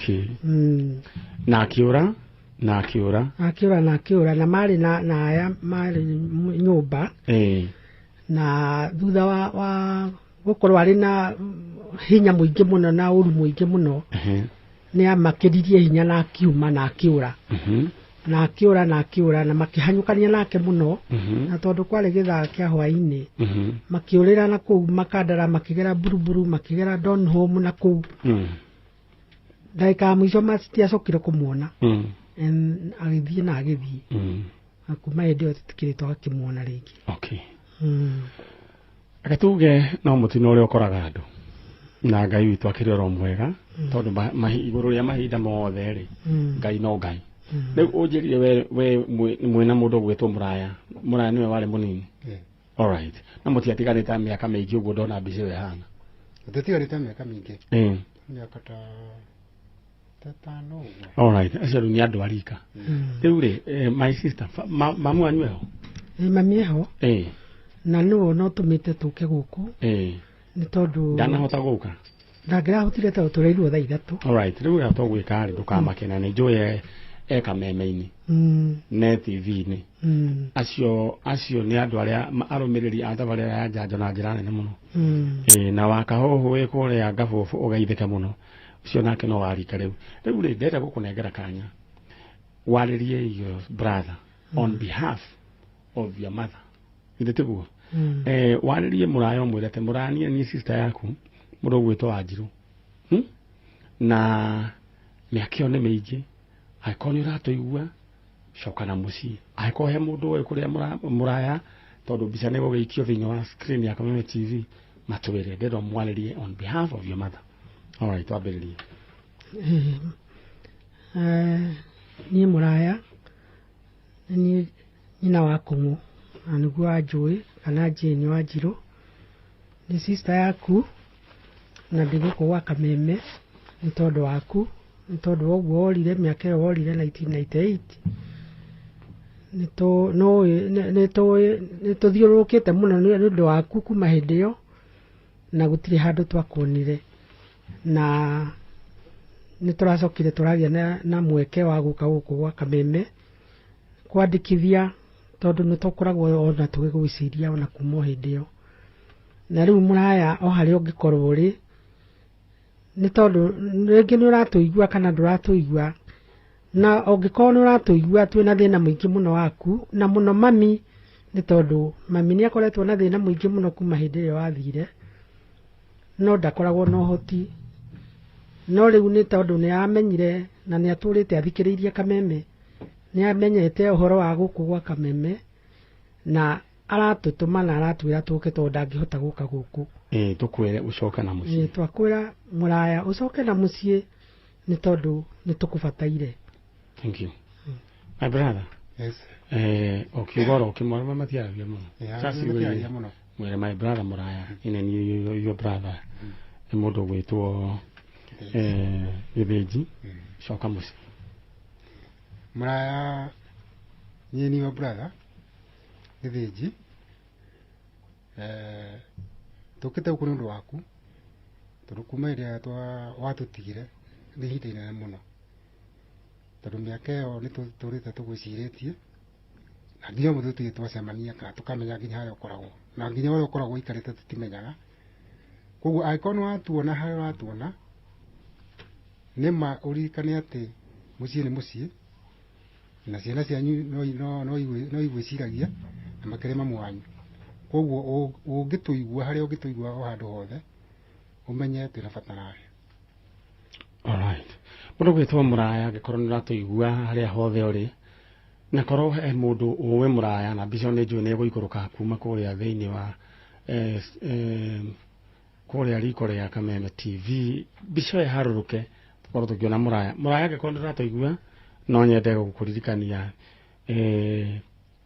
Okay. Na akĩũra, na akĩũra. Akĩũra na akĩũra, na marĩ na aya marĩ nyũmba. Na thutha wa gũkorwo arĩ na hinya mũingĩ mũno na ũru mũingĩ mũno, nĩ amakĩririe hinya na akiuma na akĩũra. Na akĩũra na akĩũra, na makĩhanyũkania nake mũno. Na tondũ kwarĩ gĩthaa kĩa hwaĩ-inĩ, makĩũrĩra na kũu Makandara, makĩgera Buruburu, makĩgera Donholm na kũu. Ndagĩka ya mũico matiacokire kũmuona. Agĩthiĩ na agĩthiĩ. Na kuma hĩndĩ ĩyo tũtikĩrĩ twakĩmuona rĩngĩ. Okay. Reke tuge no mũtino ũrĩa ũkoraga andũ, na Ngai witũ akĩrĩ oro mwega, tondũ igũrũ rĩa mahinda mothe rĩ, Ngai no Ngai. Rĩu ũnjĩrire we mwĩna mũndũ ũgwĩtwo Mũraya. Mũraya nĩwe warĩ mũnini. All right. Na mũtiatiganĩte mĩaka mĩingĩ ũguo ndona mbica ĩyo ĩhana. Tũtiganĩte mĩaka mĩingĩ. Mĩaka ta 5 ũguo. All right. Acio rĩu nĩ andũ a rika. Rĩu rĩ, my sister, mamu wanyu eho? Mami eho. Na nĩwe no tũmĩte tũke gũkũ. Nĩ tondũ ndanahota gũka. Ndangĩrahotire tondũ tũreirwo thaa 3. All right. Rĩu ũrĩa tũgwĩka rĩ, ndũkamake na nĩ njũĩ e kameme-inĩ. Ne TV-inĩ. Acio nĩ andũ arĩa arũmĩrĩri a tabarĩra ya njanjo na njĩra nene mũno. Na wakahũhũ wĩ kũrĩa Ngabũbũ ũgeithĩke mũno. Ũcio nake no warika rĩu. Rĩu rĩ, ndĩrenda gũkũnengera kanya warĩrie your brother on behalf of your mother. Githĩ tiguo? Warĩrie Mũraya ũmwĩre atĩ Mũraya niĩ sister yaku mũndũ ũgwĩtwo Wanjirũ. Na mĩaka ĩyo nĩ mĩingĩ. Angĩkorwo nĩ ũratũigua, coka na mũciĩ. Angĩkorwo he mũndũ ũĩ kũrĩa Mũraya, tondũ mbica nĩ ĩgũgĩikio thĩinĩ wa screen ya Kameme TV, matwĩre. Ndĩrenda ũmwarĩrie on behalf of your mother. All right, twambĩrĩrie. Niĩ Mũraya, niĩ nyina wa Kũng'ũ, na nĩguo wanjũĩ kana Jane Wanjirũ. Nĩ sister yaku, na ndĩ gũkũ gwa Kameme nĩ tondũ waku, nĩ tondũ wa ũguo worire, mĩaka ĩyo worire 1998. Nĩ tũthiũrũrũkĩte mũno nĩ ũndũ waku kuma hĩndĩ ĩyo, na gũtirĩ handũ twakuonire. Na nĩ tũracokire tũragĩa na mweke wa gũka gũkũ gwa Kameme kwandĩkithia, tondũ nĩ tũkoragwo ona tũgĩgwĩciria ona kuma o hĩndĩ ĩyo. Na rĩu Mũraya o harĩa ũngĩkorwo ũrĩ, nĩ tondũ rĩngĩ nĩ ũratũigua kana ndũratũigua, na ũngĩkorwo nĩ ũratũigua twĩna thĩna mũingĩ mũno waku, na mũno mami, nĩ tondũ mami nĩ akoretwo na thĩna mũingĩ mũno kuma hĩndĩ ĩrĩa wathire, no ndakoragwo na ũhoti. No rĩu nĩ tondũ nĩ amenyire na nĩ atũrĩte athikĩrĩirie Kameme, nĩ amenyete ũhoro wa gũkũ gwa Kameme, na aratũtũma na aratwĩra tũke tondũ ndangĩhota gũka gũkũ. Tũkwĩre ũcoke na mũciĩ. Twakwĩra Mũraya ũcoke na mũciĩ nĩ tondũ nĩ tũkũbataire. Thank you. My brother. Yes. Ũkiuga oro ũkĩmwara matiaragia mũno. Yeah, Sasa matiaragia iwe mũno. Mwĩre my brother Mũraya, ine ni your brother. Nĩ mũndũ ũgwĩtwo, Gĩthĩnji. Coka mũciĩ. Mũraya, niĩ ni your brother Gĩthĩnji. Tũkĩte gũkũ nĩ ũndũ waku, tondũ kuma hĩndĩ ĩrĩa watũtigire nĩ ihinda inene mũno, tondũ mĩaka ĩyo nĩ tũrĩte tũgwĩcirĩtie, na nginya ũmũthĩ tũtirĩ twacemania kana tũkamenya nginya harĩa ũkoragwo, na nginya ũrĩa ũkoragwo ũikarĩte tũtimenyaga. Koguo angĩkorwo nĩ watuona harĩa ũratuona, nĩ ma ũririkane atĩ mũciĩ nĩ mũciĩ, na ciana cianyu no igwĩciragia na makĩria mamu wanyu. Koguo ũngĩtũigua harĩa ũngĩtũigua o handũ hothe, ũmenye twĩna bata nawe. All right. Mũndũ ũgwĩtwo Mũraya, angĩkorwo nĩ ũratũigua harĩa hothe ũrĩ, na korwo he mũndũ ũĩ Mũraya, na mbica nĩ njũĩ nĩ ĩgũikũrũka kuma kũrĩa thĩinĩ wa, kũrĩa riko rĩa Kameme TV, mbica ĩyo ĩharũrũke, tũkorwo tũkĩona Mũraya. Mũraya, angĩkorwo nĩ ũratũigua, no nyende gũkũririkania,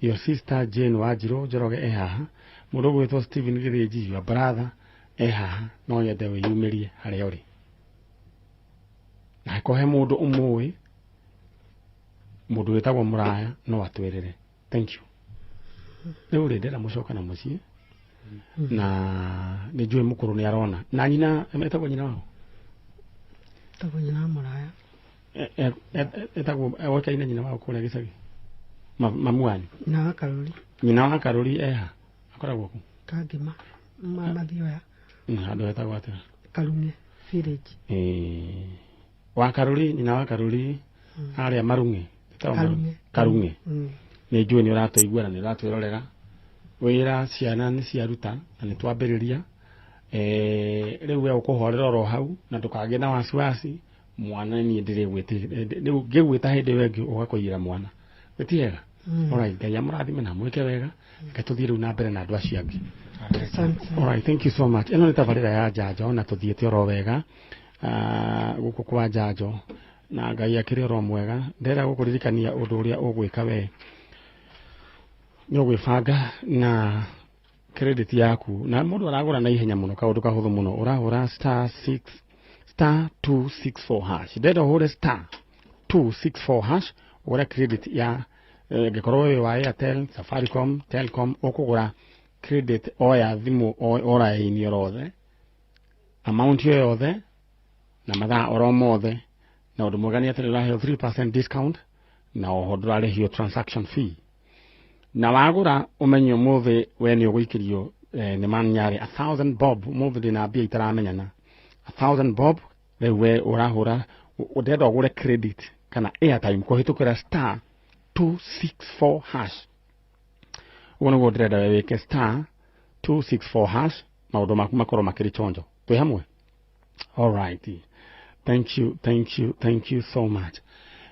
your sister Jane Wanjirũ Njoroge e haha, mũndũ ũgwĩtwo Stephen Gĩthĩnji, your brother e haha, no nyende wĩyumĩrie harĩa ũrĩ. Na angĩkorwo he mũndũ ũmũĩ, mũndũ wĩtagwo Mũraya, no atwĩrĩre. Thank you. Rĩu rĩ, ndĩrenda mũcoke na mũciĩ, na nĩ njũĩ mũkũrũ nĩ arona. Na nyina, etagwo nyina wao? Etagwo nyina wa Mũraya. Etagwo oĩkaine nyina wa kũrĩa gĩcagi. Mamu wanyu. Nyina wa Karũri. Nyina wa Karũri eha akoragwo kũ? Kangema. Mathioya. Handũ hetagwo atĩa? Karung'e village. Wa Karũri, nyina wa Karũri harĩa Marung'e. Karung'e. Karung'e. Nĩ njũĩ nĩ ũratũigua na nĩ ũratwĩrorera. Wĩra ciana nĩ ciaruta na nĩ twambĩrĩria. Rĩu we ũkũhorera oro hau na ndũkagĩe na wasiwasi. Mwana niĩ ndĩrĩgwĩte rĩu ngĩgwĩta hĩndĩ ĩyo ĩngĩ ũgakũiyĩra mwana. Ti hega? Alright, Ngai amũrathime na amwĩke wega. Reke tũthiĩ rĩu na mbere na andũ acio angĩ. Alright, thank you so much. Ĩno nĩ tabarĩra ya njanjo na tũthiĩte oro wega gũkũ kwa njanjo na Ngai akĩrĩ oro mwega. Ndĩrenda gũkũririkania ũndũ ũrĩa ũgwĩka we nĩ ũgwĩbanga na credit yaku na mũndũ aragũra na ihenya mũno kaũndũ kahũthũ mũno ũrahũra star 6 star 264 hash. Ndĩrenda ũhũre star 264 hash ũgũre credit ya ngĩkorwo wĩ wa Airtel, Safaricom, Telcom ũkũgũra credit o ya thimũ o raini orothe amount yo yothe na mathaa oro mothe na ũndũ mwega nĩ atĩ nĩ ũraheo 3% discount na oho ndũrarĩhio transaction fee na wagũra ũmenye ũmũthĩ we nĩ ũgũikĩrio nĩ manyarĩ 1000 bob ũmũthĩ ndĩna mbia itaramenyana 1000 bob rĩu we ũrahũra ũndĩrenda ũgũre credit kana airtime kũhĩtũkĩra star 264 hash ũguo nĩguo ndĩrenda we wĩke star 264 hash maũndũ maku makorwo makĩrĩ chonjo twĩ hamwe. All right, thank you, thank you, thank you so much.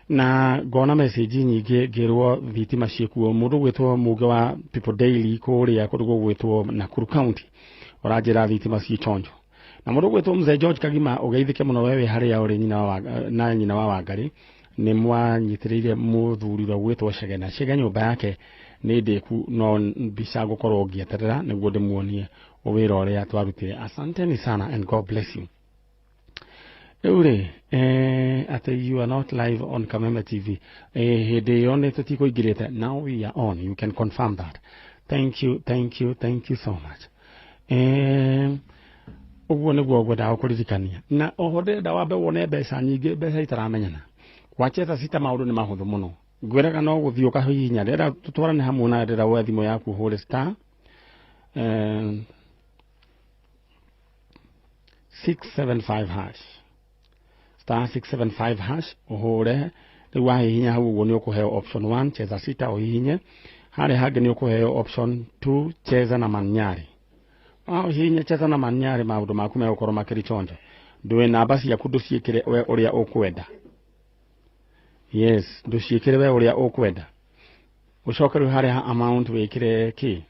Na ngona message nyingĩ ngĩrwo thitima ciĩkuo mũndũ gwĩtwo Mũge wa People Daily kũrĩa kũndũ gũgwĩtwo Nakuru County ũranjĩra thitima ciĩ chonjo na mũndũ gwĩtwo Mzee George Kagima ũgeithĩke mũno we wĩ harĩa ũrĩ na nyina wa Wangari nĩ mwanyitĩrĩire mũthuri ũrĩa gwĩtwo Chege na Chege nyũmba yake nĩ ndĩku no mbica ngũkorwo ngĩeterera nĩguo ndĩmuonie wĩra ũrĩa twarutire. Asanteni sana and God bless you. Rĩu rĩ atĩ you are not live on Kameme TV hĩndĩ ĩyo nĩ tũtikũingĩrĩte. Now we are on, you can confirm that. Thank you, thank you, thank you so much. Ũguo nĩguo ngwendaga gũkũririkania na oho ndĩrenda wambe wone mbeca nyingĩ mbeca itaramenyana wacheza sita maũndũ nĩ mahũthũ mũno ngwĩraga no gũthiĩ ũkahihinya ndĩrenda tũtwarane hamwe na ndĩrenda woe thimũ yaku ũhũre star 675 hash star 675 hash ũhũre rĩu wahihinya hau ũguo nĩ ũkũheo option 1 cheza sita ũhihinye harĩa hangĩ nĩ ũkũheo option 2 cheza na manyari ũhihinye cheza na manyari maũndũ maku megũkorwo makĩrĩ chonjo ndũĩ namba ciaku ndũciĩkĩre we ũrĩa ũkwenda. Yes, ndũciĩkĩre we ũrĩa ũkwenda ũcoke rĩu harĩa amount wĩkĩre kĩ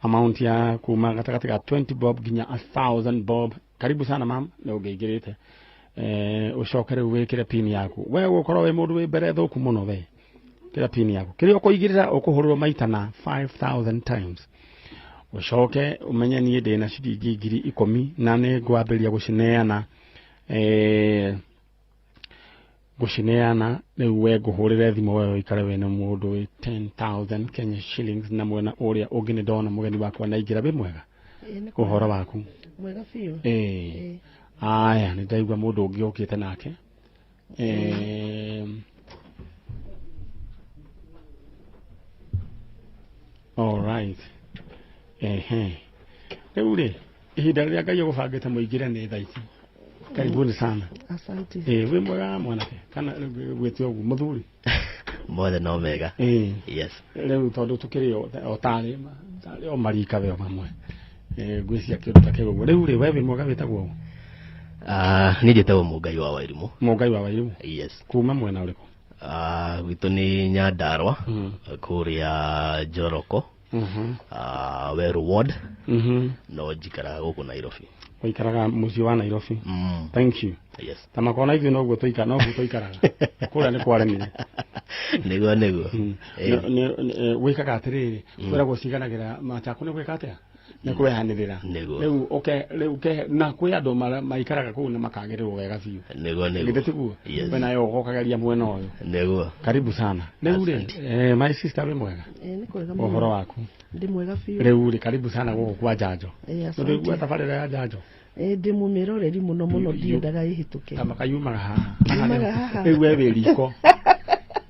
amount ya kuma gatagatĩ ga 20 bob nginya 1000 bob. Karibu sana mam nĩ ũngĩingĩrĩte ũcoke rĩu wĩkĩre pin yaku we ũgũkorwo wĩ mũndũ wĩ mbere thũku mũno we kĩra pin yaku kĩrĩa ũkũigĩrĩra ũkũhũrĩrwo maita na 5000 times ũcoke ũmenye niĩ ndĩna ciringi 10,000 na nĩ ngwambĩrĩria gũcineana gũcineana rĩu we ngũhũrĩre thimũ we ũikare wĩna mũndũ wĩ 10,000 Kenya shillings na mwena ũrĩa ũngĩ nĩ ndona mũgeni wakwa naingĩra wĩ mwega ũhoro waku mwega biũ. Aya nĩ ndaigua mũndũ ũngĩ ũkĩte nake all right rĩu rĩ ihinda rĩrĩa Ngai agũbangĩte mũingĩre nĩ thaa ici. Karibuni sana. Asante. Wĩ mwega mwanake kana gwĩtio ũguo mũthuri? Mothe no mega. Yes. Rĩu tondũ tũkĩrĩ o tarĩ o marika we o mamwe ngwĩciria kĩndũ ta kĩu ũguo. Rĩu rĩ we wĩ mwega wĩtagwo ũũ? Niĩ njĩtagwo Mũngai wa Wairimũ. Mũngai wa Wairimũ? Yes. Kuma mwena ũrĩkũ? Gwitũ nĩ Nyandarua kũrĩa Njoroko Weru Ward no njikaraga gũkũ Nairobi. Ũikaraga mũciĩ wa Nairobi. Thank you. Yes. Ta makona ithuĩ noguo tũikaraga kũrĩa nĩ kwaremire. Nĩguo nĩguo. Wĩkaga atĩrĩrĩ kwĩragwo ciganagĩra machako nĩ gwĩka atĩa nĩ kwehanĩrĩra rĩu ũke rĩu ke na kwĩ andũ maikaraga kũu na makagĩrĩrwo wega biũ. Nĩguo nĩguo. Githĩ tiguo? We nayo ũgokageria mwena ũyũ. Nĩguo. Karibu sana. Rĩu rĩ my sister wĩ mwega? Nĩ kwega mũno. Ũhoro waku? Ndĩ mwega biũ. Rĩu rĩ karibu sana gũkũ kwa njanjo. Nĩũraigua tabarĩra ya njanjo? Ndĩ mũmĩroreri mũno mũno, ndiendaga ĩhĩtũke. Kama kayumaga haha. Rĩu we wĩ riko.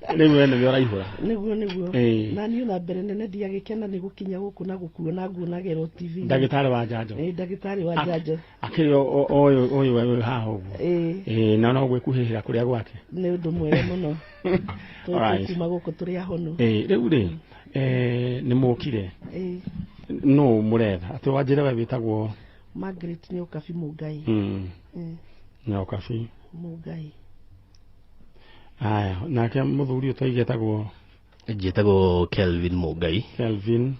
Rĩu we nĩwe ũraihũra. Nĩguo nĩguo. Na niĩ ona mbere nene ndiagĩkena nĩ gũkinya gũkũ na gũkuona nguonagĩrwo TV. Ndagĩtarĩ wa njanjo. Ndagĩtarĩ wa njanjo. Akĩrĩ ũyũ ũyũ haha ũguo. Na no gwĩkuhĩhĩra kũrĩa gwake. Nĩ ũndũ mwega mũno. Tũkuma gũkũ tũrĩ ahonu. Rĩu rĩ nĩ mũkire. No mũretha. Atĩ wanjĩre we wĩtagwo Margaret Nyokabi Mũngai. Nyokabi Mũngai. Aya, nake mũthuri ũyũ etagwo njĩtagwo Kelvin Mũngai. Kelvin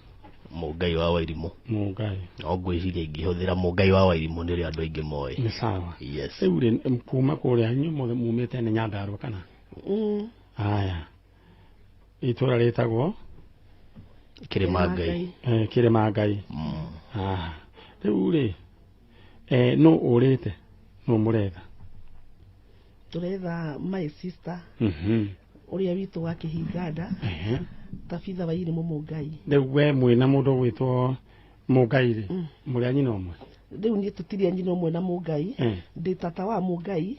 Mũngai wa Wairimũ. Mũngai. No ngwĩciria ingĩhũthĩra Mũngai wa Wairimũ nĩrĩo andũ aingĩ moĩ. Nĩ sawa. Yes. Rĩu rĩ kuma kũrĩa inyuĩ mothe mumĩte nĩ Nyandarũa kana? Aya. Itũra rĩtagwo Kĩrĩma Ngai. Kĩrĩma Ngai. Rĩu rĩ no ũrĩte no mũretha. Tũretha my sister. Ũrĩa witũ wa Kĩhinganda. Tabitha Wairimũ Mũngai. Rĩu we mwĩna mũndũ ũgwĩtwo Mũngai rĩ, mũrĩ a nyina ũmwe? Rĩu niĩ tũtirĩ a nyina ũmwe na Mũngai. Ndĩ tata wa Mũngai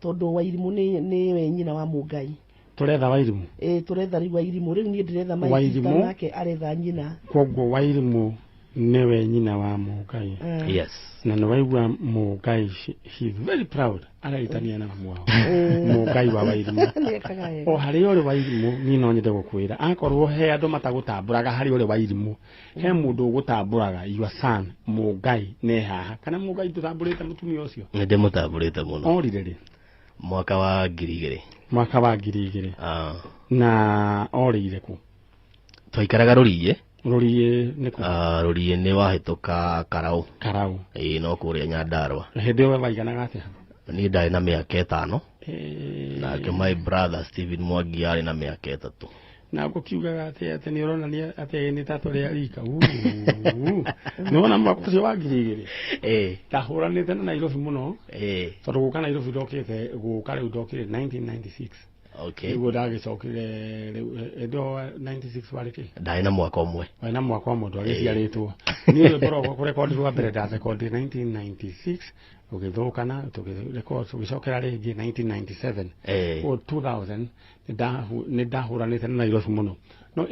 tondũ Wairimũ nĩwe nyina wa Mũngai. Tũretha Wairimũ? Tũretha rĩu Wairimũ. Rĩu niĩ ndĩretha my sister nake aretha nyina. Koguo Wairimũ nĩwe nyina wa Mũngai. Yes. Na nĩ waigua Mũngai, he is very proud. Araritania na mamu wao. Mũngai wa Wairimũ. O harĩa ũrĩ Wairimũ, niĩ no nyende gũkwĩra. Akorwo he andũ matagũtambũraga harĩa ũrĩ Wairimũ, he mũndũ ũgũtambũraga, your son, Mũngai nĩ haha. Kana Mũngai ndũtambũrĩte mũtumia ũcio? Nĩ ndĩmũtambũrĩte mũno. Orire rĩ? Mwaka wa 2000. Mwaka wa 2000. Na orĩire kũ? Twaikaraga Rũriĩ. Rũriĩ nĩ kũ? Rũriĩ nĩ wahĩtũka Karau. Karau. No kũrĩa Nyandarũa. Hĩndĩ ĩyo we waiganaga atĩa? Niĩ ndarĩ na mĩaka 5. Nake my brother Stephen Mwangi arĩ na mĩaka 3. Na ngũkiugaga atĩ atĩ nĩ ũronania atĩ nĩ ta tũrĩ a rika. Nĩ wona mwaka ũcio wa 2000? Ndahũranĩte na Nairobi mũno. Tondũ gũka Nairobi ndokĩte gũka rĩu ndokire 1996. Okay. Nĩguo ndagĩcokire rĩu hĩndĩ ĩyo 96 warĩ kĩ? Ndarĩ na mwaka ũmwe. Warĩ na mwaka ũmwe ndwagĩciarĩtwo. Niĩ rwĩmbo rwakwa kũrekondi rwa mbere ndarekondire 1996 rũgĩthũkana tũgĩcokera rĩngĩ 1997. O 2000 nĩ ndahũranĩte na Nairobi mũno. No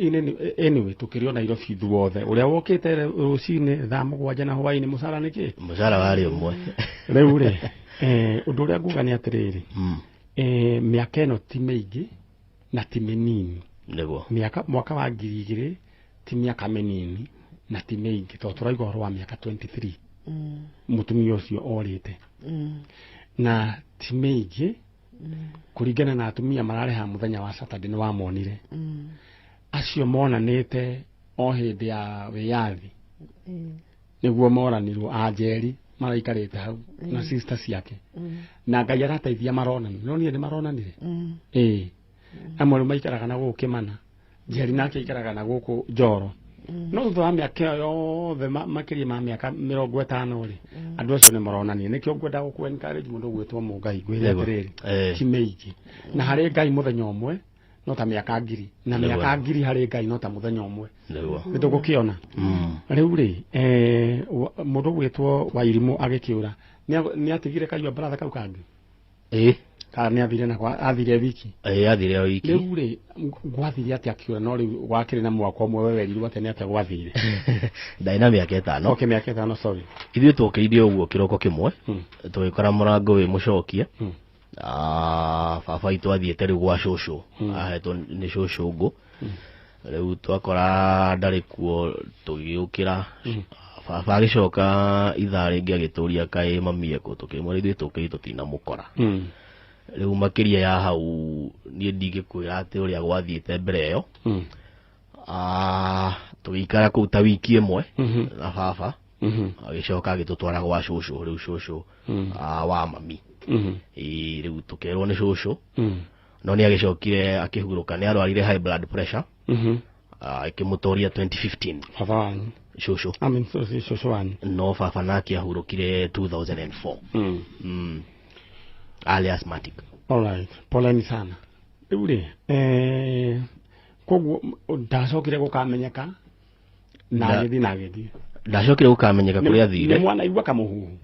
anyway tũkĩrĩ o Nairobi ithuothe. Ũrĩa wokĩte rũcinĩ thaa 7 na hwaĩ-inĩ mũcara nĩ kĩ? Mũcara warĩ ũmwe. Rĩu rĩ ũndũ ũrĩa nguga nĩ atĩrĩrĩ. Mĩaka ĩno ti mĩingĩ na ti mĩnini. Nĩguo. Mĩaka mwaka wa 2000 ti mĩaka mĩnini na ti mĩingĩ tondũ tũraigua ũhoro wa mĩaka 23. Mũtumia ũcio orĩte. Na ti mĩingĩ kũringana na atumia mararĩha mũthenya wa Saturday nĩ wamonire. Acio monanĩte o hĩndĩ ya wĩyathi. Nĩguo moranirwo Anjeri maraikarĩte hau na sister ciake. Na Ngai arateithia maronana. No niĩ nĩ maronanire. Amwe rĩu maikaraga na gũkũ Kĩmana. Njeri nake aikaraga na gũkũ Njoro. No thutha wa mĩaka ĩyo yothe makĩria ma mĩaka 50 rĩ, andũ acio nĩ maronanire. Nĩkĩo ngwenda gũkũ encourage mũndũ ũgwĩtwo Mũngai ngwĩre atĩrĩrĩ, ti mĩingĩ. Na harĩ Ngai mũthenya ũmwe no ta mĩaka 1000. Na mĩaka 1000 harĩ Ngai no ta mũthenya ũmwe. Nĩ tũgũkĩona. Rĩu rĩ, mũndũ ũgwĩtwo Wairimũ agĩkĩũra, nĩ atigire kaiyua brother kau kangĩ? Kana nĩ athire nako, athire wiki? Athire o wiki. Rĩu rĩ, gwathire atĩa akĩũra? No rĩu wakĩrĩ na mwaka ũmwe we werirwo atĩa nĩ atĩa gwathire? Ndarĩ na mĩaka 5. Okay, mĩaka 5, sorry. Ithuĩ twokĩrire ũguo kĩroko kĩmwe, tũgĩkora mũrango wĩ mũcokie. Baba witũ athiĩte rĩu gwa cũcũ, ahetwo nĩ cũcũ ngũ. Rĩu twakora ndarĩ kuo tũgĩũkĩra. Baba agĩcoka ithaa rĩngĩ agĩtũria kaĩ mami ekũ, tũkĩmwĩra ithuĩ tũkĩrĩ tũtinamũkora. Rĩu makĩria ya hau niĩ ndingĩkwĩra atĩ ũrĩa gwathiĩte mbere ĩyo. Tũgĩikara kũu ta wiki ĩmwe na baba. Agĩcoka agĩtũtwara gwa cũcũ, rĩu cũcũ wa mami. Rĩu tũkerwo nĩ cũcũ. No nĩ agĩcokire akĩhurũka, nĩ arwarire high blood pressure. Ĩkĩmũtoria 2015. Baba wanyu? Cũcũ. I mean, cũcũ wanyu. No baba nake ahurũkire 2004. Arĩ asthmatic. All right. Poleni sana. Rĩu rĩ, koguo ndacokire gũkamenyeka na agĩthiĩ na agĩthiĩ. Ndacokire gũkamenyeka kũrĩa athire. Nĩ mwana igua kamũhuhu.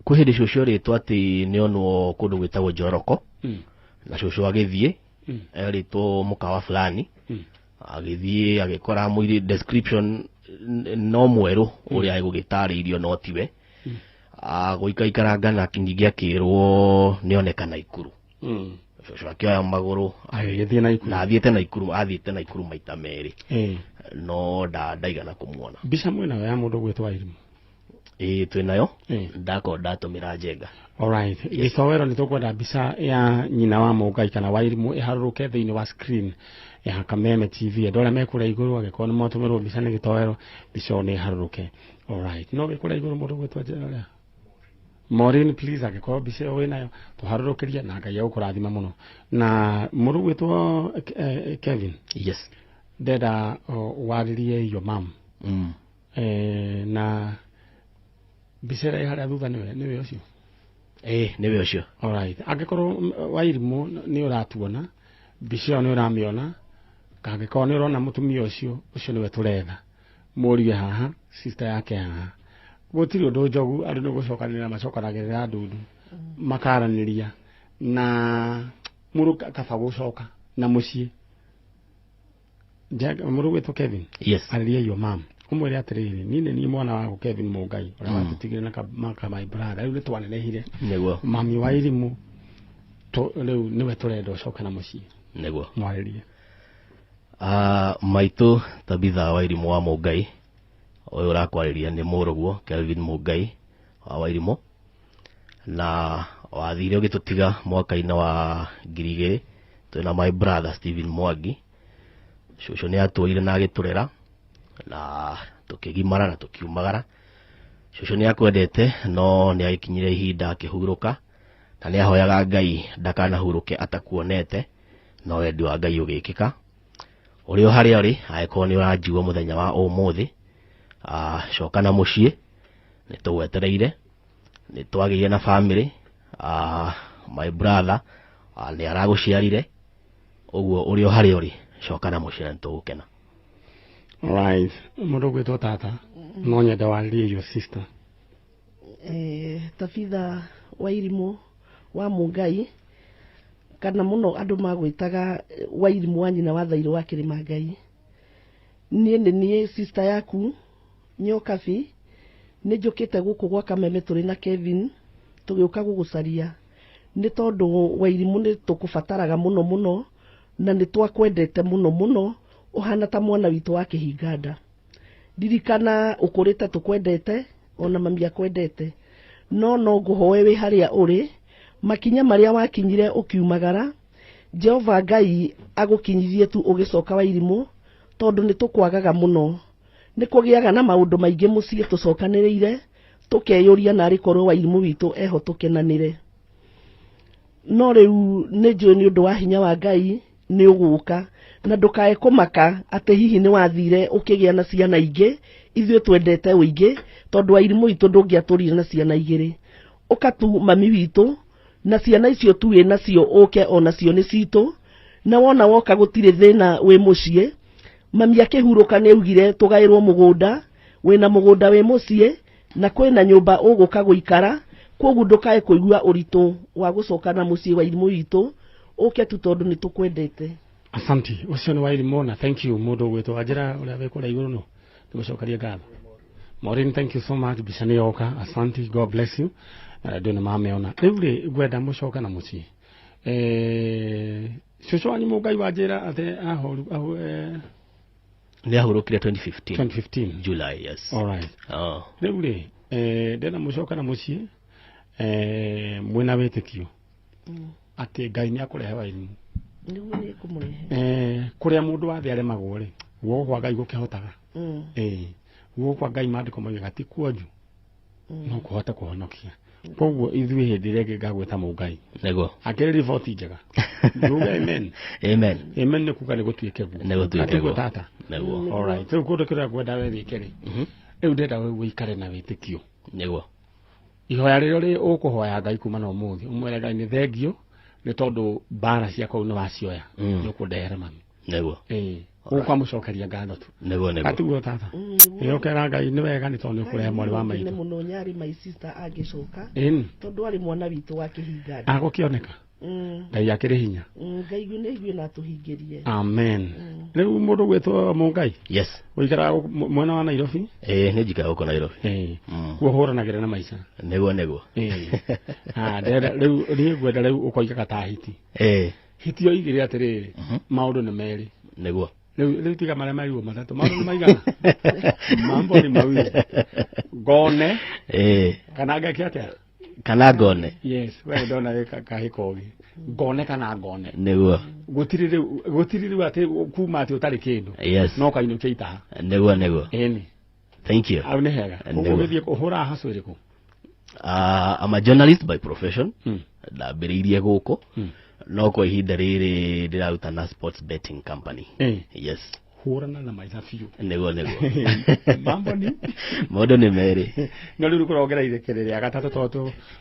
Kwĩ hĩndĩ cũcũ erĩtwo atĩ nĩonwo kũndũ gwĩtagwo Njoroko. Na cũcũ agĩthiĩ, erĩtwo mũkawa fulani. Agĩthiĩ agĩkora mũirĩ description no mwerũ ũrĩa egũgĩtarĩirio no tiwe. Gũikaikaranga na ningĩ akĩrwo nĩoneka Naikuru. Cũcũ akĩoya magũrũ agĩgĩthiĩ Naikuru. Na athiĩte Naikuru, athiĩte Naikuru maita merĩ. No ndaigana kũmuona. Mbica mwĩnayo ya mũndũ gwĩtwo Wairimũ? Ĩĩ, twĩnayo. Ndakorwo ndatũmĩra Njenga. Alright. Gĩcowero nĩ tũkwenda mbica ya nyina wa Mũngai kana Wairimũ ĩharũrũke thĩinĩ wa screen ya Kameme TV. Andũ arĩa me kũrĩa igũrũ angĩkorwo nĩ mwatũmĩrwo mbica nĩ gĩtowero, mbica ĩyo nĩ ĩharũrũke. Alright. No wĩ kũrĩa igũrũ mũndũ gwĩtwo Njera. Maureen, please, angĩkorwo mbica ĩyo wĩnayo tũharũrũkĩrie na Ngai egũkũrathima mũno. Na mũndũ gwĩtwo Kevin. Yes. Ndenda warĩrie your mom. Na mbica ĩrĩa ĩ harĩa thutha nĩwe ũcio? Ĩĩ, nĩwe ũcio. Alright. Angĩkorwo Wairimũ nĩ ũratuona, mbica ĩyo nĩ ũramĩona, angĩkorwo nĩ ũrona mũtumia ũcio, ũcio nĩwe tũretha. Mũriũ haha, sister yake haha. Gũtirĩ ũndũ njogu, andũ nĩ gũcokanĩrĩra macokanagĩrĩra ndundu, makaranĩria na mũndũ kaba gũcoka na mũciĩ. Mũndũ gwĩtwo Kevin. Yes. Arĩria your mom. Ũmwĩre atĩrĩrĩ, niĩ nĩ niĩ mwana waku Kevin Mũngai, ũrĩa watũtigire na my brother, rĩu nĩ twanenehire. Nĩguo. Mami wa Irimũ, rĩu nĩwe tũrenda ũcoke na mũciĩ. Nĩguo. Mwarĩrie. Maitũ Tabitha wa Irimũ wa Mũngai, ũyũ ũrakwarĩria nĩ mũrũguo Kelvin Mũngai wa Wairimũ, na wathire ũgĩtũtiga mwaka-inĩ wa 2000 twĩna my brother Stephen Mwangi. Cũcũ nĩ atũire na agĩtũrera na tũkĩgimara na tũkiumagara. Cũcũ nĩ akwendete no nĩ agĩkinyire ihinda akĩhurũka, na nĩ ahoyaga Ngai ndakanahurũke atakuonete, no wendi wa Ngai ũgĩkĩka. Ũrĩ o harĩa ũrĩ, angĩkorwo nĩ ũranjigua mũthenya wa ũmũthĩ, coka na mũciĩ, nĩ tũgwetereire, nĩ twagĩire na family, my brother, nĩ aragũciarire, ũguo ũrĩ o harĩa ũrĩ, coka na mũciĩ na nĩ tũgũkena. Right. Mũndũ ũgwĩtwo tata, no nyende warĩrie your sister. Tabitha Wairimũ wa Mũngai, kana mũno andũ magwĩtaga Wairimũ wa nyina wa Thairũ wa Kĩrĩma Ngai. Niĩ nĩ niĩ sister yaku Nyokabi, nĩ njũkĩte gũkũ gwa Kameme tũrĩ na Kevin, tũgĩũka gũgũcaria nĩ tondũ Wairimũ nĩ tũkũbataraga mũno mũno, na nĩ twakwendete mũno mũno, ũhana ta mwana witũ wa kĩhinganda. Ndirikana ũkũrĩte tũkwendete, ona mami akwendete, no no ngũhoe wĩ harĩa ũrĩ, makinya marĩa wakinyire ũkiumagara, Jehova Ngai agũkinyithie tu ũgĩcoka Wairimũ, tondũ nĩ tũkwagaga mũno. Nĩ kũgĩaga na maũndũ maingĩ mũciĩ tũcokanĩrĩire, tũkeyũria narĩ korwo Wairimũ witũ eho tũkenanĩre. No rĩu nĩ njũĩ nĩ ũndũ wa hinya wa Ngai nĩ ũgũka, na ndũkae kũmaka atĩ hihi nĩ wathire ũkĩgĩa na ciana ingĩ, ithuĩ twendete ũingĩ, tondũ Wairimũ witũ ndũngĩatũrire na ciana igĩrĩ. Ũka tu mami witũ, na ciana icio tu wĩ nacio ũke onacio nĩ citũ, na wona woka gũtirĩ thĩna wĩ mũciĩ. Mami akĩhurũka nĩ augire tũgaĩrwo mũgũnda, wĩna mũgũnda wĩ mũciĩ, na kwĩna nyũmba ũgũka gũikara, kwoguo ndũkae kũigua ũritũ wa gũcoka na mũciĩ wa Wairimũ witũ, ũke tu tondũ nĩ tũkwendete. Asante. Ũcio nĩ Wairimũ na thank you mũndũ ũgwĩtwo Wanjĩra ũrĩa wĩ kũrĩa igũrũ no nĩgũcokeria ngatho. Maureen, thank you so much. Mbica nĩ yoka. Asante, God bless you. Andũ nĩ mamĩona. Rĩu rĩ, ngwenda mũcoke na mũciĩ. Cũcũ wanyu Mũngai wanjĩra atĩ Nĩ ahurũkire 2015. 2015. July, yes. All right. Rĩu rĩ, ndĩrenda mũcoke na mũciĩ, mwĩna wĩtĩkio atĩ Ngai nĩ akũrehe Wairimũ. Nĩguo nĩ ekũmũrehe. Kũrĩa mũndũ wa thĩ aremagwo rĩ, guoko kwa Ngai gũkĩhotaga. Guoko kwa Ngai maandĩko moigaga ti kuonju, no kũhote kũhonokia. Koguo ithuĩ hĩndĩ ĩrĩa ĩngĩ ngagwĩta Mũngai. Nĩguo. Akĩrĩ riboti njega. Njuge amen. Amen. Amen nĩ kuga nĩ gũtuĩke guo. Nĩ gũtuĩke Atiguo guo. tata. Nĩguo. All right. Rĩu kũndũ kĩrĩa ngwenda we wĩke rĩ. Rĩu ndĩrenda we ũikare na wĩtĩkio. Nĩguo. Ihoya rĩrĩa rĩ ũkũhoya Ngai kuma na ũmũthĩ, ũmwĩre Ngai nĩ thengio nĩ tondũ mbara cia kũu nĩ wacioya. Nĩ ũkũndehera mami. Nĩguo. Gũka mũcokeria ngatho tu. Nĩguo nĩguo. Atiguo tata. Ĩyokera Ngai nĩ wega nĩ tondũ nĩ ũkũrehe mwarĩ wa Nĩ maitũ. mũno nyarĩ my sister angĩcoka Ĩni. tondũ arĩ mwana witũ wa kĩhinga. Agũkĩoneka. Ngai akĩrĩ hinya. Ngai nĩ igue na atũhingĩrie. Amen. Rĩu mũndũ gwĩtwo Mũngai. Yes. Ũikaraga mwena wa Nairobi? Ĩĩ nĩ njikaraga gũkũ Nairobi. Ĩĩ. Kuo hũranagĩra na maica. Nĩguo nĩguo. Ĩĩ. Ah, ndĩrenda rĩu niĩ ngwenda rĩu ũkoigaga ta hiti. Ĩĩ. Hiti yoigire atĩrĩrĩ, maũndũ nĩ merĩ. Nĩguo. Rĩu tiga marĩa mairwo matatũ, maũndũ nĩ maigana? Mambo ni mawili. Ngone. Ĩĩ. Kana ngeke atĩa? Kana ngone. Yes, we ndona wĩ kahĩ kogi. Ngone kana ngone. Nĩguo. Gũtirĩ rĩu atĩ kuma atĩ ũtarĩ kĩndũ. Yes. No kainũkia itaha. Nĩguo nĩguo. Ĩni. Thank you. Hau nĩ hega. Nĩguo. Ũgũgĩthiĩ ũhũraga hustle ĩrĩkũ? I'm a journalist by profession. Ndambĩrĩirie gũkũ. No kwa ihinda rĩrĩ ndĩraruta na sports betting company. Yes. Hũrana na maica biũ. Nĩguo nĩguo. Mambo ni Maũndũ nĩ merĩ. No rĩu kũrongereire kĩrĩ rĩa gatatũ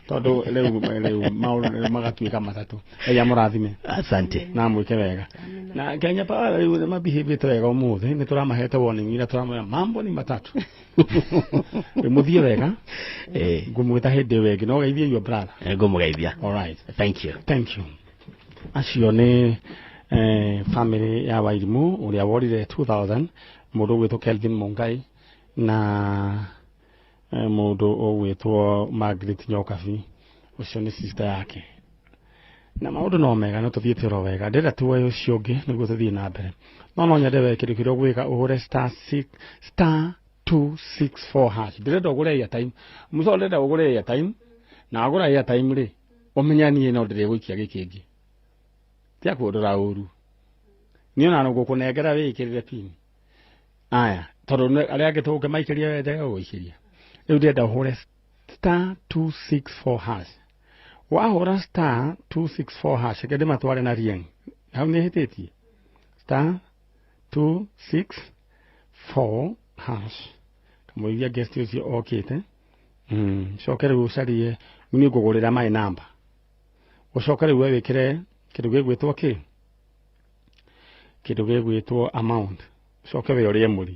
tondũ rĩu maũndũ magatuĩka matatũ. Ngai amũrathime. Asante. Na mwĩke wega. Na Kenya Power rĩu nĩ mabehave wega ũmũthĩ, nĩ tũramahete warning ira tũramwĩra mambo ni matatu. Rĩu mũthiĩ wega. Ngũmwĩta hĩndĩ ĩyo ĩngĩ no geithie your brother. Ngũmũgeithia. All right. Thank you. Thank you. Acio nĩ family ya Wairimu ũrĩa worire 2000, mũndũ ũgwĩtwo Kelvin Mungai na mũndũ ũgwĩtwo Margaret Nyokabi, ũcio nĩ sister yake. Na maũndũ no mega, no tũthiĩte oro wega. Ndĩrenda tuoe ũcio ũngĩ nĩguo tũthiĩ na mbere. No nyende we kĩndũ kĩrĩa ũgwĩka ũhũre star 6 star 264 hash. Ndĩrenda ũgũre airtime. Mũco ndĩrenda ũgũre airtime. Na wagũra airtime rĩ, ũmenye niĩ no ndĩrĩgũikia gĩkĩ kĩngĩ. Tia kũndora ũru. Niĩ ona no ngũkũnengera wĩĩkĩrĩre pin. Aya, tondũ arĩa angĩ tũngĩmaikĩria we njage gũgũikĩria. Rĩu ndĩrenda ũhũre star 264 hash. Wahũra star 264 hash, reke ndĩmatware na rieng. Hau nĩ hĩtĩtie. Star 264 hash. Kamũiria guest ũcio okĩte. Coke rĩu ũcarie niĩ ngũgũrĩra my number. Ũcoke rĩu we wĩkĩre kĩndũ gĩgwĩtwo kĩ? Kĩndũ gĩgwĩtwo amount. Ũcoke we ũrĩe mũri.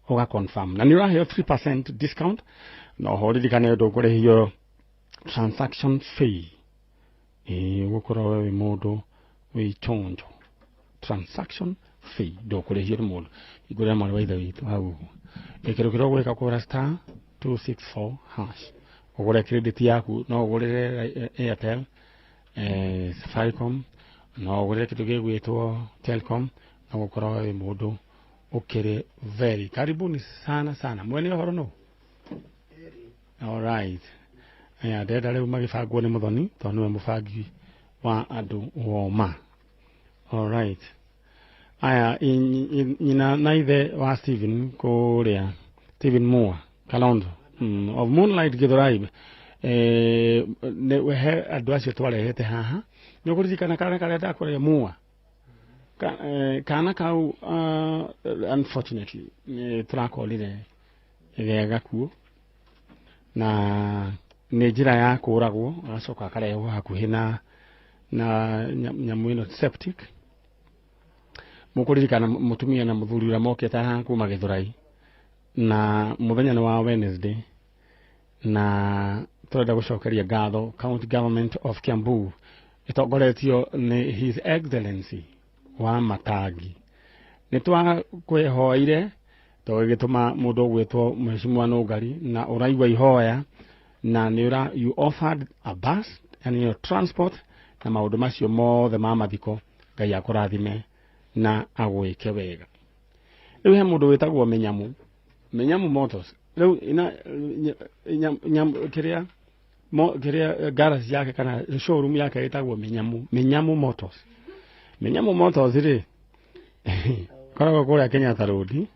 Ũga confirm. Na nĩ ũraheo 3% discount. Na oho ririkane ndũkũrĩhio transaction fee. Ĩĩ ũgũkorwo we wĩ mũndũ wĩ chonjo. Transaction fee ndũkũrĩhio nĩ mũndũ. Igũrĩra mwarĩ wa ithe witũ hau ũguo. Kĩndũ kĩrĩa ũgwĩka kũhũra star 264 hash. Ũgũre credit yaku, no ũgũrĩre Airtel, Safaricom, no ũgũrĩre kĩndũ gĩgwĩtwo Telcom, no gũkorwo wĩ mũndũ ũkĩrĩ very. Karibuni sana sana. Mwene ũhoro nũ? All right. Aya, ndĩrenda rĩu magĩbangwo nĩ Mũthoni tondũ nĩwe mũbangi wa andũ woma. All right. Aya, nyina na ithe wa Stephen kũrĩa Stephen Moore Kalonzo of Moonlight Githurai, he andũ acio twarehete haha. Nĩ ũkũririkana kana karĩa ndakũrĩa Moore? Kana kau unfortunately nĩ tũrakorire ge gakuũ na nĩ njĩra ya kũragwo, agacoka akarehwo hakuhĩ na nyamũ ĩno septic. Mũkũririkana mũtumia na mũthuri ũrĩa mokĩte haha kuma Githurai, na mũthenya nĩ wa Wednesday, na tũrenda gũcokeria ngatho County Government of Kiambu ĩtongoretio nĩ His Excellency wa Matangi. Nĩ twakwihoire tũgĩtũma mũndũ ũgwĩtwo Mheshimiwa Nũngari, na ũraigua ihoya na nĩ ũra you offered a bus and your transport na maũndũ macio mothe ma mathiko. Ngai akũrathime na agwĩke wega. Rĩu he mũndũ wĩtagwo Mĩnyamũ, Mĩnyamũ Motors. Rĩu ina kĩrĩa kĩrĩa garage yake kana showroom yake ĩtagwo Mĩnyamũ, Mĩnyamũ Motors. Mĩnyamũ Motors rĩ koragwo kũrĩa Kenyatta Road,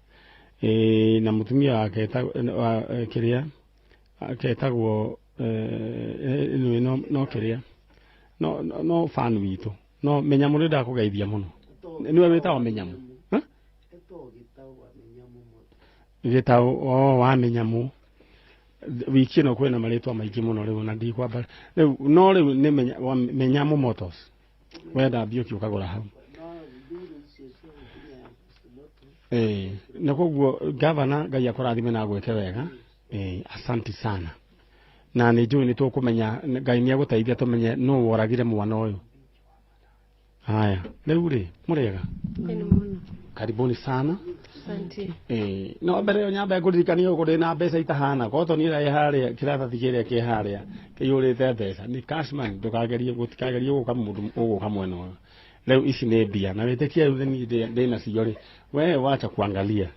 na mũtumia wake kĩrĩa ketagwo no kĩrĩa no fan witũ. No Mĩnyamũ nĩ ndakũgeithia mũno. Nĩwe wĩtagwo Mĩnyamũ. Gĩtaũ o wa Mĩnyamũ. Wiki ĩno kwĩna marĩtwa maingĩ mũno rĩu na ndikwamba rĩu, no rĩu nĩ Mĩnyamũ Motors. Wenda mbia ũkĩ ũkagũra hau. Na koguo gavana Ngai akũrathime na agwĩke wega. Asanti sana. Na nĩ njũĩ nĩ tũkũmenya Ngai nĩ egũteithia tũmenye nũ woragire mwana ũyũ. Haya, rĩu rĩ mũrĩega? Karibuni sana. Asante. No mbere ĩyo nyambe ngũririkanie ũguo ndĩ na mbeca itahana kotoni ĩrĩa ĩ harĩa kĩratathi kĩrĩa kĩ harĩa kĩiyũrĩte mbeca ni cash money, ndũkagerie gũtikagerie gũka mũndũ ũgũka mwena ũyũ. Rĩu ici nĩ mbia na wĩtĩkie rĩu niĩ ndĩ nacio rĩ, we wacha kuangalia.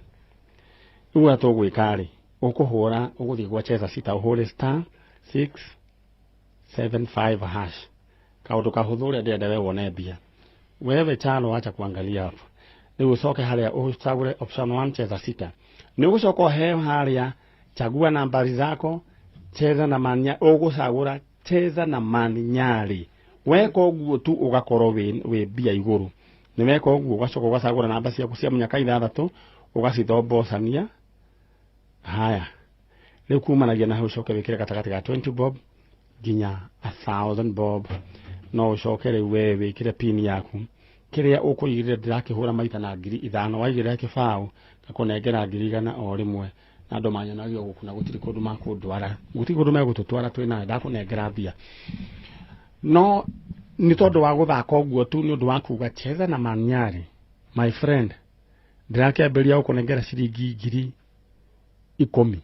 Rĩu ũrĩa tũgwĩka rĩ, ũkũhũra ũgũthiĩ gwa Cheza Sita ũhũre star 6 7 5 hash. Kaũndũ kahũthũ ũrĩa ndĩrenda we wone mbia. Wewe Chalo wacha kuangalia hapo. Rĩu ũcoke harĩa ũcagũre option 1 Cheza Sita. Nĩ ũgũcoka ũheo harĩa chagua nambari zako, cheza na manya, ũgũcagũra cheza na Maninyari. Weka ũguo tu ũgakorwo wĩ mbia igũrũ. Nĩ weka ũguo ũgacoka ũgacagũra namba ciaku cia mũnyaka ithathatũ ũgacithombocania. Haya. Rĩu kumanagia na hau ũcoke wĩkĩre gatagatĩ ga 20 bob nginya 1000 bob. No ũcoke rĩu we wĩkĩre pin yaku. Kĩrĩa ũkũigĩrĩra ndĩrakĩhũra maita na 5,000 waigĩrĩra kĩbaũ ngakũnengera 100,000 o rĩmwe na andũ manyonagia gũkũ na gũtirĩ kũndũ makũndwara gũtirĩ kũndũ megũtũtwara twĩ nawe ndakũnengera mbia. No nĩ tondũ wa gũthaka ũguo tu nĩ ũndũ wa kuga cheza na Maniari my friend, ndĩrakĩambĩrĩria gũkũnengera ciringi 10,000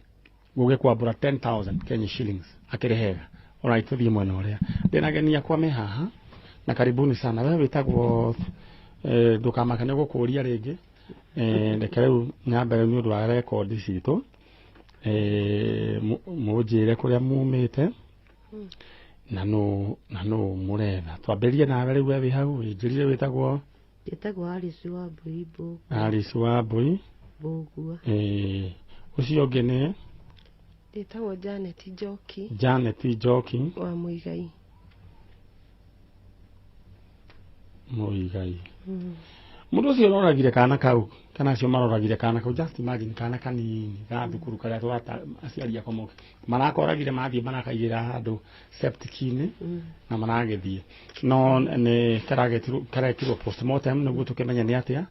gũgĩkwambũra 10,000 Kenya shillings akĩrĩ hega. Alright, tũthiĩ mwena ũrĩa ndĩna ageni akwa me haha na karibuni sana. We wĩtagwo ndũkamake nĩ gũkũria rĩngĩ. Reke rĩu nyambe rĩu nĩ ũndũ wa rekondi citũ mũnjĩre kũrĩa mumĩte na nũ mũretha. Twambĩrĩrie nawe rĩu we wĩ hau wĩnjĩrire wĩtagwo? Njĩtagwo Alice wa Mbui. Alice wa Mbui Mbũgua. Ũcio ũngĩ nĩ? Njĩtagwo Janet Njoki. Janet Njoki wa Mũigai. Mũigai. Mũndũ ũcio ũroragire kana kau kana acio maroragire kana kau, just imagine kana kanini ga thukuru karĩa twata aciari akwa moke marakoragire mathiĩ marakaigĩra handũ septic-inĩ na maragĩthiĩ no nĩ karekirwo postmortem nĩguo tũkĩmenye nĩ atĩa.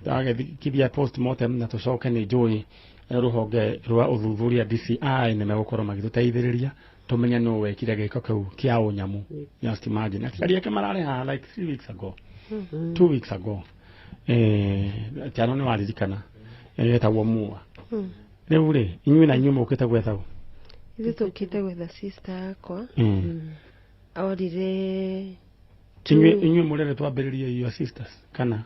Tũragĩkithia postmortem na tũcoke nĩ njũĩ rũhonge rwa ũthuthuria DCI nĩ megũkorwo magĩtũteithĩrĩria tũmenye nũ wekire gĩko kĩu kĩa ũnyamũ. Just imagine aciari ake mararĩ haha like 3 weeks ago, 2 weeks ago. Chano nĩ waririkana etagwo Mua. Rĩu rĩ inyuĩ na inyuĩ mũkĩte gwetha ũ? Ithuĩ tũkĩte gwetha sister yakwa. Orire inyuĩ mũrere twambĩrĩrie your sisters kana?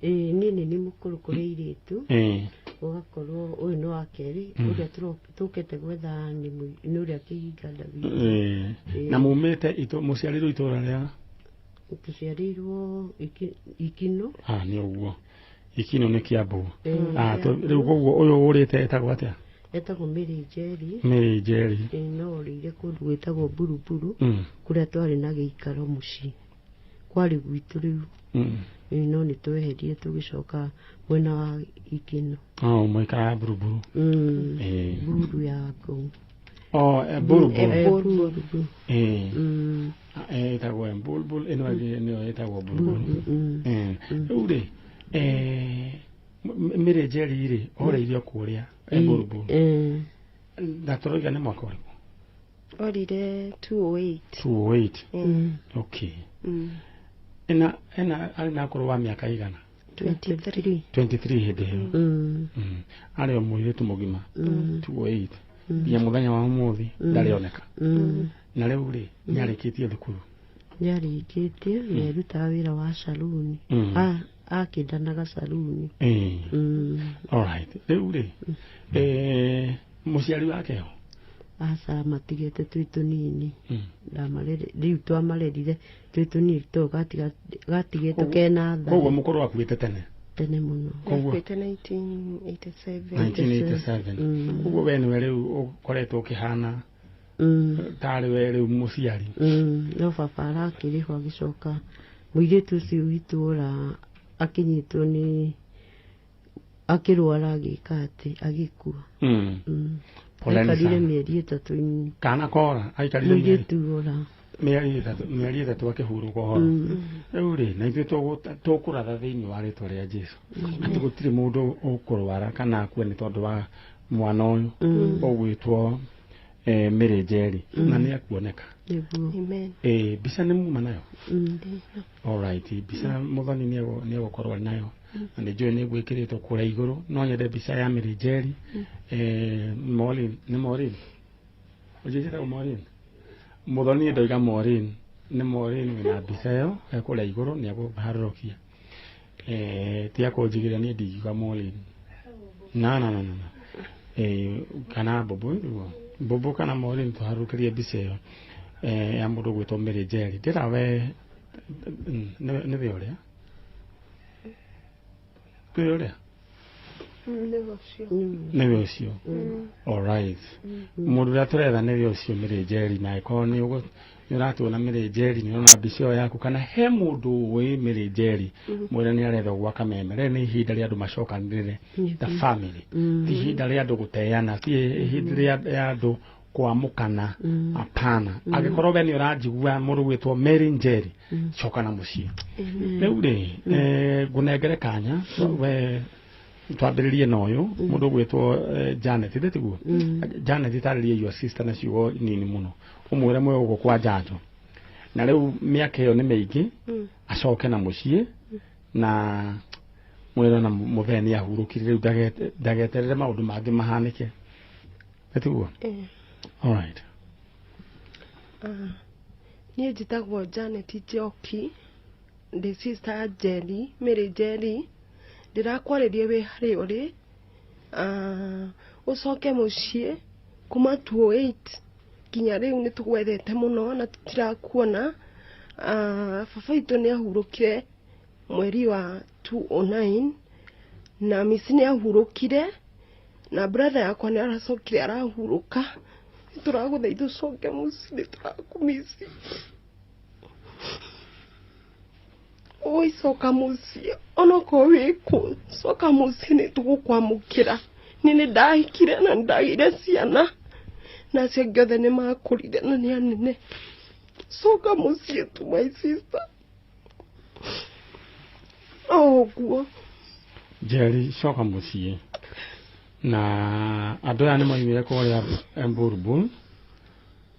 Niĩ nĩ nĩ mũkũrũ kũrĩ airĩtu. Ũgakorwo ũyũ nĩ wa kerĩ ũrĩa tũkĩte gwetha nĩ ũrĩa kĩhinga David. Na mumĩte mũciarĩirwo itũra rĩa? Tũciarĩirwo Ikino. Nĩ ũguo Ikino nĩ Kiambu. Rĩu koguo ũyũ ũrĩte etagwo atĩa? Etagwo Mary Njeri. Mary Njeri. No ũrĩire kũndũ gwĩtagwo Buruburu kũrĩa twarĩ na gĩikaro mũciĩ kwarĩ gwitũ rĩu. No nĩ tweherire tũgĩcoka mwena wa Ikino. Mũikaraga Buruburu. Buru ya ngũu. Buruburu. Ĩtagwo Mbulbul ĩno ĩngĩ nĩyo ĩtagwo Buruburu. Rĩu rĩ Mary Njeri rĩ orĩirio kũrĩa Buruburu. Na tũroiga nĩ mwaka ũrĩkũ? Orire 208. 208. Okay. Ena arĩ na ũkũrũ wa mĩaka igana? 23. 23 hĩndĩ ĩyo. Arĩ o mũirĩtu mũgima. 208. Nginya mũthenya wa ũmũthĩ ndarĩoneka. Na rĩu rĩ nĩarĩkĩtie thukuru? Nĩarĩkĩtie, nĩarutaga wĩra wa saluni. Akĩndanaga saluni. Alright. Rĩu rĩ mũciari wake ho? Aca matigĩte twĩ tũnini. Rĩu twamarerire twĩ tũnini tondũ gatigĩtwo kena tha. Koguo mũkũrũ akuĩte tene? Tene mũno. Akuĩte 1987. 1987. Koguo we nĩwe rĩu ũkoretwo ũkĩhana tarĩ we rĩu mũciari? No baba arakĩrĩhwo agĩcoka mũirĩtu ũcio witũ ora akĩnyitwo nĩ akĩrwara agĩka atĩ agĩkua. Aikarire mĩeri 3. Kana kora aikarire mũirĩtu ora. Mĩeri 3 akĩhurũka ũhoro. Rĩu rĩ, na ithuĩ tũkũratha thĩinĩ wa rĩtwa rĩa Jesu atĩ gũtirĩ mũndũ ũkũrwara kana akue nĩ tondũ wa mwana ũyũ ũgwĩtwo Mary Njeri, na nĩ akuoneka. Amen. Mbica nĩ muma nayo. Alright, mbica Muthoni nĩ egũkorwo nayo na nĩ njũĩ nĩ gwĩkĩrĩtwo kũrĩa igũrũ. No nyende mbica ya Mary Njeri. Maureen, nĩ Maureen, ũnjĩtagwo Maureen, Muthoni ndoiga Maureen, nĩ Maureen wĩna mbica ĩyo e kũrĩa igũrũ, nĩ ekũharũrũkia. Tiga kũnjigĩrĩra, niĩ ndingiuga Maureen na na na na na kana Bobo nĩguo Bobo kana Maureen, tũharũrũkĩrie mbica ĩyo ya mũndũ ũgwĩtwo Mary Njeri. Ndĩra we nĩwe ũrĩa nĩwe ũrĩa nĩwe ũcio. Alright, mũndũ ũrĩa tũretha nĩwe ũcio Mary Njeri, na angĩkorwo nĩ ũratuona Mary Njeri, nĩ ũrona mbica ĩyo yaku, kana he mũndũ ũĩ Mary Njeri, mwĩre nĩ arethwo gwa Kameme. Rĩrĩ nĩ ihinda rĩa andũ macokanĩrĩre the family, ti ihinda rĩa andũ gũteana, ti ihinda rĩa andũ kwamũkana, hapana. Angĩkorwo we nĩ ũranjigua, mũndũ gwĩtwo Mary Njeri, coka na mũciĩ. Rĩu rĩ, ngũnengere kanya we twambĩrĩrie na ũyũ mũndũ ũgwĩtwo Janet, ithĩ tiguo? Janet, tarĩrie your sister na ciugo nini mũno, ũmwĩre mwe gũkũ kwa Njanjo, na rĩu mĩaka ĩyo nĩ mĩingĩ, acoke na mũciĩ, na mwĩre na mũthee nĩ ahurũkire rĩu, ndageterere maũndũ mangĩ mahanĩke, ĩtiguo? Alright. Niĩ njĩtagwo Janet Njoki, ndĩ sister ya Njeri, Mary Njeri. Ndĩrakwarĩria wĩ harĩa ũrĩ, ũcoke mũciĩ. Kuma 2008 nginya rĩu nĩ tũgwethete mũno na tũtirakuona. Baba witũ nĩ ahurũkire mweri wa 2009, na misi nĩ ahurũkire, na brother yakwa nĩ aracokire arahurũka. Nĩ tũragũthaitha ũcoke mũciĩ, nĩ tũrakũmisi. Oi, coka mũciĩ, onokorwo wĩ kũ, coka mũciĩ, nĩ tũgũkwamũkĩra. Niĩ nĩ ndahikire na nĩ ndagĩire ciana, na acio angĩ othe nĩ makũrire na nĩ anene. Coka mũciĩ tu, my sister, o ũguo. Njeri, coka mũciĩ. Na andũ aya nĩ moimire kũrĩa Emburuburu,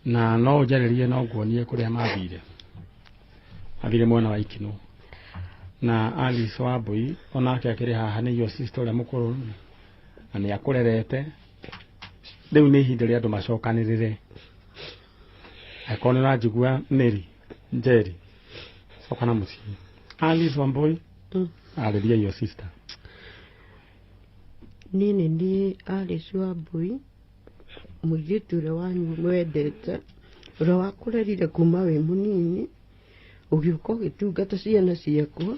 na no ũnjarĩrie, no nguonie kũrĩa mathire. Mathire mwena wa Ikinũ. Na Alice Wambui onake akĩrĩ haha, nĩ your sister ũrĩa mũkũrũ, na nĩ akũrerete. Rĩu nĩ ihinda rĩa andũ macokanĩrĩre. Angĩkorwo nĩ ũranjigua, Mary Njeri, coka na mũciĩ. Alice Wambui, arĩria your sister. Niĩ nĩ niĩ Alice Wambui, mũirĩtu ũrĩa wanyu mwendete, ũrĩa wakũrerire kuma wĩ mũnini, ũgĩũka ũgĩtungata ciana ciakwa.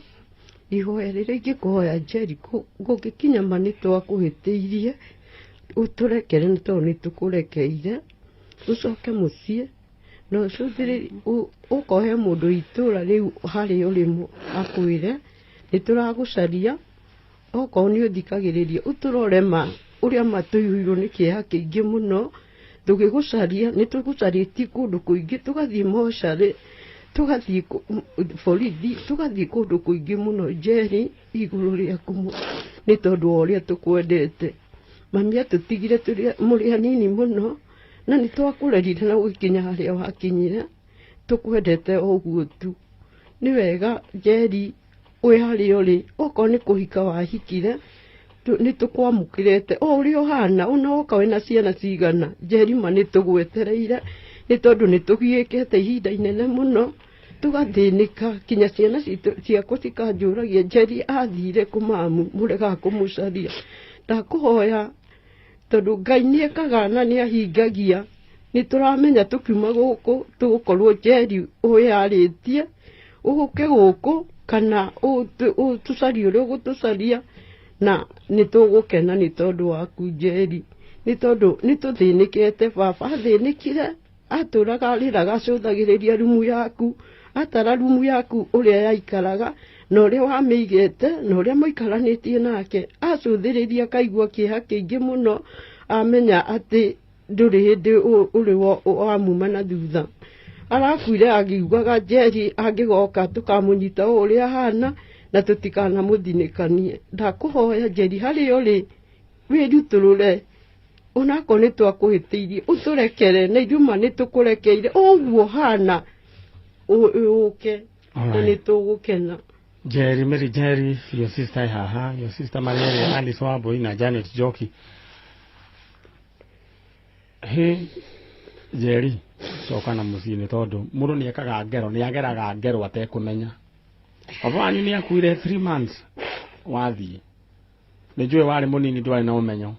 Ihoya rĩrĩa ingĩkũhoya Njeri, kũngĩkinya ma nĩ twakũhĩtĩirie, ũtũrekere nĩ tondũ nĩ tũkũrekeire, ũcoke mũciĩ na ũcũthĩrĩrie ũkohe mũndũ itũra rĩu harĩa ũrĩ akwĩre nĩ tũragũcaria. Okorwo nĩ ũthikagĩrĩria, ũtũrore ma ũrĩa ma tũiyũirwo nĩ kĩeha kĩingĩ mũno tũgĩgũcaria. Nĩ tũgũcarĩtie kũndũ kũingĩ, tũgathiĩ mocarĩ, tũgathiĩ borithi, tũgathiĩ kũndũ kũingĩ mũno, Njeri, igũrũ rĩaku nĩ tondũ wa ũrĩa tũkwendete. Mami atũtigire mũrĩ anini mũno, na nĩ twakũrerire na ũgĩkinya harĩa wakinyire. Tũkwendete o ũguo tu. Nĩ wega Njeri, wĩ harĩa ũrĩ, okorwo nĩ kũhika wahikire, nĩ tũkwamũkĩrĩte o ũrĩa ũhana, ona woka wĩna ciana cigana. Njeri, ma nĩ tũgwetereire, nĩ tondũ nĩ tũgiĩkĩte ihinda inene mũno, tũgathĩnĩka, kinya ciana citũ ciakwa cikanjũragia, Njeri athire kũ? Mamu mũregaga kũmũcaria. Ndakũhoya, tondũ Ngai nĩ ekaga na nĩ ahingagia, nĩ tũramenya tũkiuma gũkũ tũgũkorwo Njeri wĩyarĩtie ũke gũkũ, kana ũtũcarie ũrĩa ũgũtũcaria, na nĩ tũgũkena nĩ tondũ waku Njeri, nĩ tondũ nĩ tũthĩnĩkĩte. Baba athĩnĩkire, atũraga arĩraga, acũthagĩrĩria rumu yaku, atara rumu yaku ũrĩa yaikaraga na ũrĩa wamĩigĩte na ũrĩa mũikaranĩtie nake, acũthĩrĩria akaigua kĩeha kĩingĩ mũno, amenya atĩ ndũrĩ hĩndĩ ũrĩ wamuma na thutha. Arakuire agiugaga Njeri angĩgoka tũkamũnyita o ũrĩa ahana na tũtikanamũthinĩkanie. Ndakũhoya Njeri harĩa ũrĩ wĩrutũrũre onakorwo nĩ twakũhĩtĩirie ũtũrekere na ithuĩ ma nĩ tũkũrekeire ũguo hana ũke na nĩ tũgũkena. Jerry, Mary Jerry, your sister haha, your sister Maria Alice Wambui na Janet Njoki. He Jerry, coka na mũciĩ nĩ tondũ mũndũ nĩ ekaga ngero, nĩ ageraga ngero atekũmenya. Baba wanyu nĩ akuire 3 months wathiĩ. Nĩ njũĩ warĩ mũnini ndwarĩ na ũmenyo.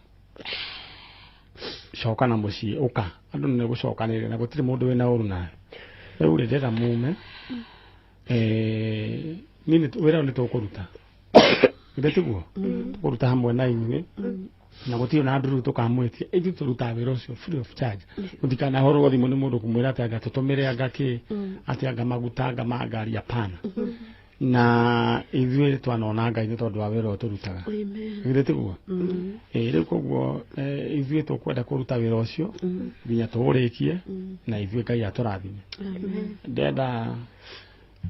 Coka na mũciĩ ũka, andũ nĩ gũcokanĩrĩra na gũtirĩ mũndũ wĩna ũru nawe. Rĩu rĩ ndĩrenda mume niĩ wĩra ũyũ nĩ tũkũruta. Githĩ tiguo? Tũkũruta hamwe na inyuĩ na gũtirĩ na ndũrũ tũkamwĩtia. Ithuĩ tũrutaga wĩra ũcio free of charge. Mũtikanahũrwo thimũ nĩ mũndũ kũmwĩra atĩ anga tũtũmĩre anga kĩ, atĩ anga maguta anga ma ngari, hapana. Na ithuĩ twanona Ngai nĩ tondũ wa wĩra ũyũ tũrutaga. Githĩ tiguo? Rĩu koguo ithuĩ tũkwenda kũruta wĩra ũcio nginya tũũrĩkie na ithuĩ Ngai atũrathime. Ndenda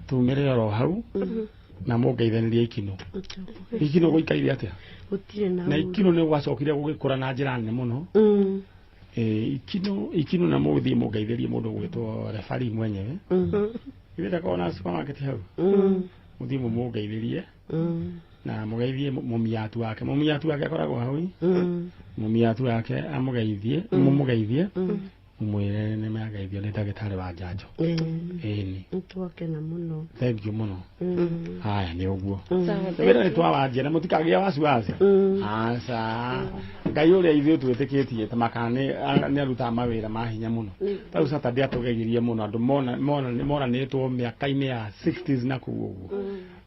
tumĩre oro hau na mũngeithanĩrie ikinũ. Ikinũ gũikaire atĩa? Gũtirĩ na ikinũ nĩ gwacokire gũgĩkũra na njĩra nene mũno. Ikinũ na mũgũthiĩ mũngeithĩrie mũndũ ũgwĩtwo referee mwenyewe. Ithuĩ ndakorwo na supermarket hau. Mũthiĩ mũmũngeithĩrie na mũgeithie mũmiatu wake. Mũmiatu wake akoragwo hau. Mũmiatu wake amũgeithie, mũmũgeithie. Mũmwĩre nĩ mageithio nĩ ndagĩtarĩ wa njanjo. Ĩni. Nĩtwakena mũno. Thank you mũno. Haya nĩ ũguo. Wĩra nĩ twawanjia na mũtikagĩa wasiwasi. Aca. Ngai ũrĩa ithuĩ twĩtĩkĩtie ta makana nĩ arutaga mawĩra ma hinya mũno. Tarĩu Saturday atũgegirie mũno andũ moranĩtwo mĩaka-inĩ ya 60s na kũu ũguo.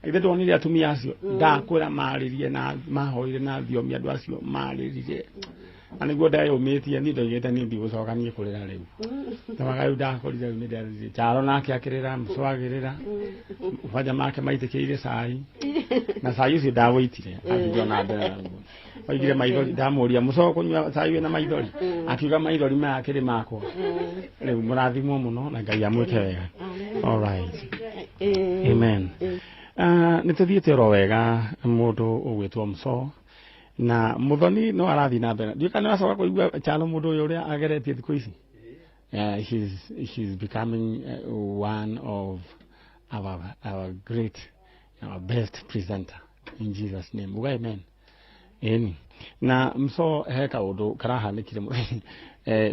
Ithe ndonire atumia acio ndakwĩra marĩrie na mahoire na thiomi andũ acio marĩrire. Na nĩguo ndeyũmĩtie niĩ ndoigĩte niĩ ndigũcoka niĩ kũrĩra rĩu. Tamaga rĩu ndakorire rĩu nĩ nderire. Charo nake akĩrĩra, Mũco agĩrĩra. Kwanja make maitĩkĩire cai. Na cai ũcio ndawĩitire athire ona mbere naguo. Oigire maithori ndamũria Mũco kũnyua cai wĩna maithori. Akiuga maithori maya akĩrĩ makwa. Rĩu mũrathimwo mũno na Ngai amwĩke wega. All right. Amen. Nĩ tũthiĩte oro wega mũndũ ũgwĩtwo Mũco na Muthoni no arathiĩ na mbere. Ndiũĩ kana nĩwacoka kũigua Chalo mũndũ ũyũ ũrĩa ageretie thikũ ici. He's becoming one of our great, our best presenter in Jesus name. Uga amen. Ĩni. Na Mũco he kaũndũ karahanĩkire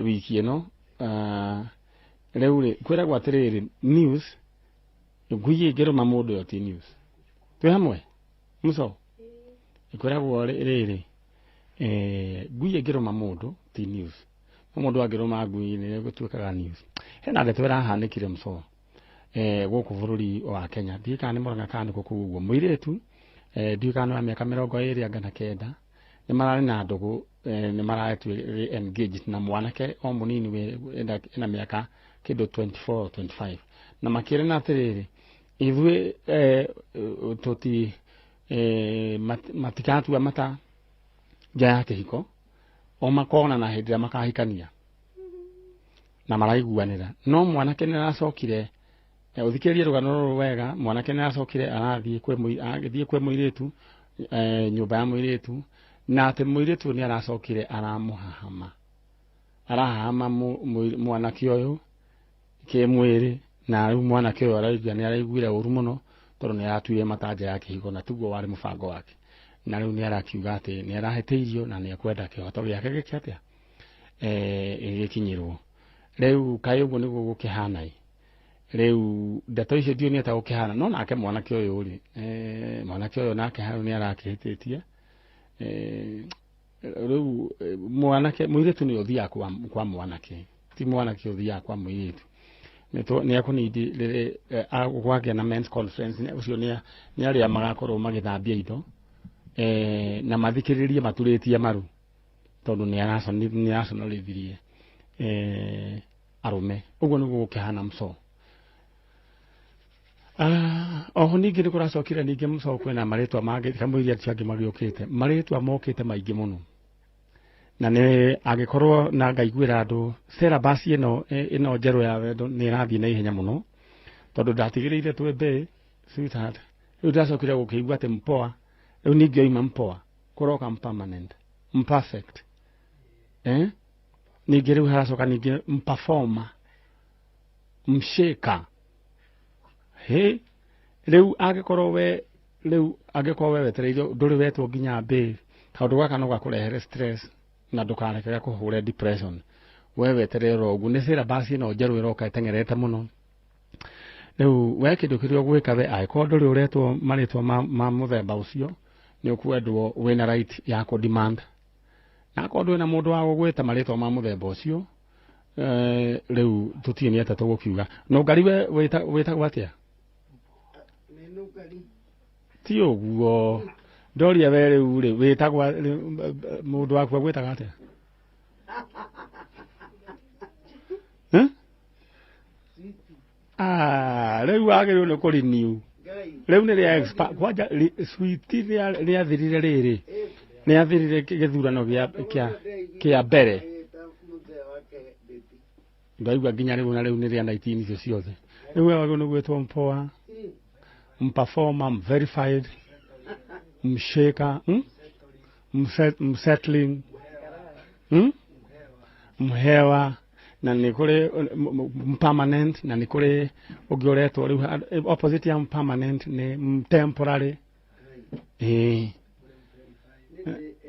wiki ĩno. Rĩu rĩ kwĩragwo atĩrĩrĩ news ngui ĩngĩrũma mũndũ ĩyo ti news. Twĩ hamwe? Mũco? Kwĩragwo rĩrĩ ngui ĩngĩrũma mũndũ ti news. No mũndũ angĩrũma ngui nĩ gũtuĩkaga news. Hena ndeto ĩrahanĩkire Mũco gũkũ bũrũri wa Kenya. Ndiũĩ kana nĩ Mũrang'a kana nĩ kũ kũu ũguo. Mũirĩtu ndiũĩ kana nĩ wa mĩaka 29 nĩ mararĩ na ndũgũ nĩ maratuĩkire engaged na mwanake o mũnini ena mĩaka kĩndũ 24 25 na makĩrana atĩrĩrĩ ithuĩ tũti matikatua mata nja ya kĩhiko o makona na hĩndĩ ĩrĩa makahikania na maraiguanĩra. No mwanake nĩ aracokire ũthikĩrĩrie rũgano rũrũ wega. Mwanake nĩ aracokire arathiĩ kwĩ mũirĩtu nyũmba ya mũirĩtu na atĩ mũirĩtu nĩ aracokire aramũhahama arahahama mwanake ũyũ kĩmwĩrĩ na rĩu mwanake ũyũ araigua nĩ araiguire ũru mũno tondũ nĩ aratuire mata nja ya kĩhiko na tiguo warĩ mũbango wake. Na rĩu nĩ arakiuga atĩ nĩ arahĩtĩirio na nĩ ekwenda kĩhoto gĩake gĩke atĩa gĩkinyĩrwo. Rĩu kaĩ ũguo nĩguo gũkĩhana ĩ. Rĩu ndeto icio ndiũĩ nĩ atĩa gũkĩhana no nake mwanake ũyũ rĩ mwanake ũyũ nake hau nĩ arakĩhĩtĩtie rĩu mwanake mũirĩtu nĩ ũthiaga kwa mwanake ti mwanake ũthiaga kwa mũirĩtu. Nĩ ekũnindi rĩrĩ gwagĩa na men's conference ũcio nĩ arĩa magakorwo magĩthambia indo na mathikĩrĩrie maturĩtie maru tondũ nĩ araconorithirie arũme. Ũguo nĩguo gũkĩhana Mũco. Oho ningĩ nĩ kũracokire ningĩ Mũco kwĩna marĩtwa mangĩ kamũiria acio angĩ magĩũkĩte marĩtwa mokĩte maingĩ mũno. Na nĩ angĩkorwo na ngaiguĩra andũ syllabus ĩno njerũ ya wendo nĩ ĩrathiĩ na ihenya mũno, tondũ ndatigĩrĩire twĩ sweetheart. Rĩu ndacokire gũkĩigua atĩ mpoa, rĩu ningĩ oima mpoa kũroka permanent, perfect, ningĩ rĩu haracoka ningĩ mperformer, msheka. He rĩu angĩkorwo we rĩu angĩkorwo we wetereire ndũrĩ wetwo nginya babe, kaũndũ gaka no gakũrehere stress na ndũkareke gakũhũre depression. We weterere ũguo, nĩ syllabus ĩno njerũ ĩroka ĩteng'erete mũno. Rĩu we kĩndũ kĩrĩa ũgwĩka we, angĩkorwo ndũrĩ ũretwo marĩtwa ma mũthemba ũcio, nĩ ũkwendwo wĩna right ya kũ demand. Na akorwo ndũrĩ na mũndũ wa gũgwĩta marĩtwa ma mũthemba ũcio, rĩu tũtiĩ nĩ atĩa tũgũkiuga. Nũngari we wĩtagwo atĩa? Ti ũguo ndoria we rĩu rĩ wĩtagwo mũndũ waku agwĩtaga atĩa? Rĩu wagĩrĩirwo nĩ kũ renew. Rĩu nĩ rĩa expire kwanja sweet rĩathirire rĩrĩ, nĩathirire gĩthurano kĩa mbere. Ndaigua nginya rĩu na rĩu nĩ rĩa 19 icio ciothe. Rĩu we wagĩrĩirwo nĩ gwĩtwo mpoa, mperformer, mverified, msheka, msettling, mhewa, na nĩ kũrĩ permanent, na nĩ kũrĩ ũngĩ ũretwo rĩu opposite ya permanent nĩ temporary.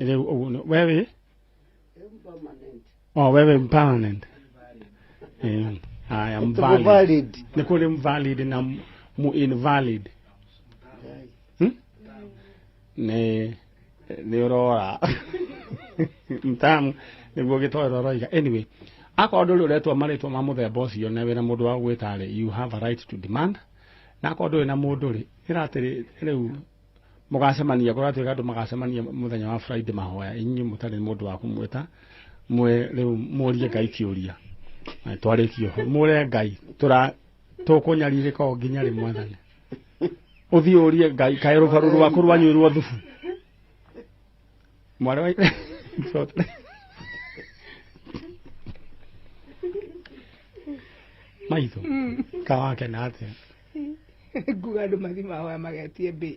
Rĩu ũguo wewe wewe permanent. I am valid. Nĩ kũrĩ valid na mu invalid. Nĩ ũrora mtamu nĩguo gĩtoero ũroiga. Anyway, akorwo ndũrĩ ũretwo marĩtwa ma mũthemba ũcio na wĩna mũndũ wa gũgwĩta rĩ, you have a right to demand. Na akorwo ndũrĩ na mũndũ rĩ, ĩra atĩrĩ rĩu mũgacemania, kũratuĩka andũ magacemania mũthenya wa Friday mahoya, inyuĩ mũtarĩ mũndũ wa kũmwĩta, mwe rĩu mũrie Ngai kĩũria. Twarĩkie ũhoro, mũre Ngai tũkũnyarirĩka o nginya rĩ mwathani. Ũthiĩ ũrie Ngai kaĩ rũbaru rwaku rwanyuirwo thubu. Mwarĩ wa maitho kawakena atĩa? Nguga andũ mathiĩ mahoya magetie mbĩ.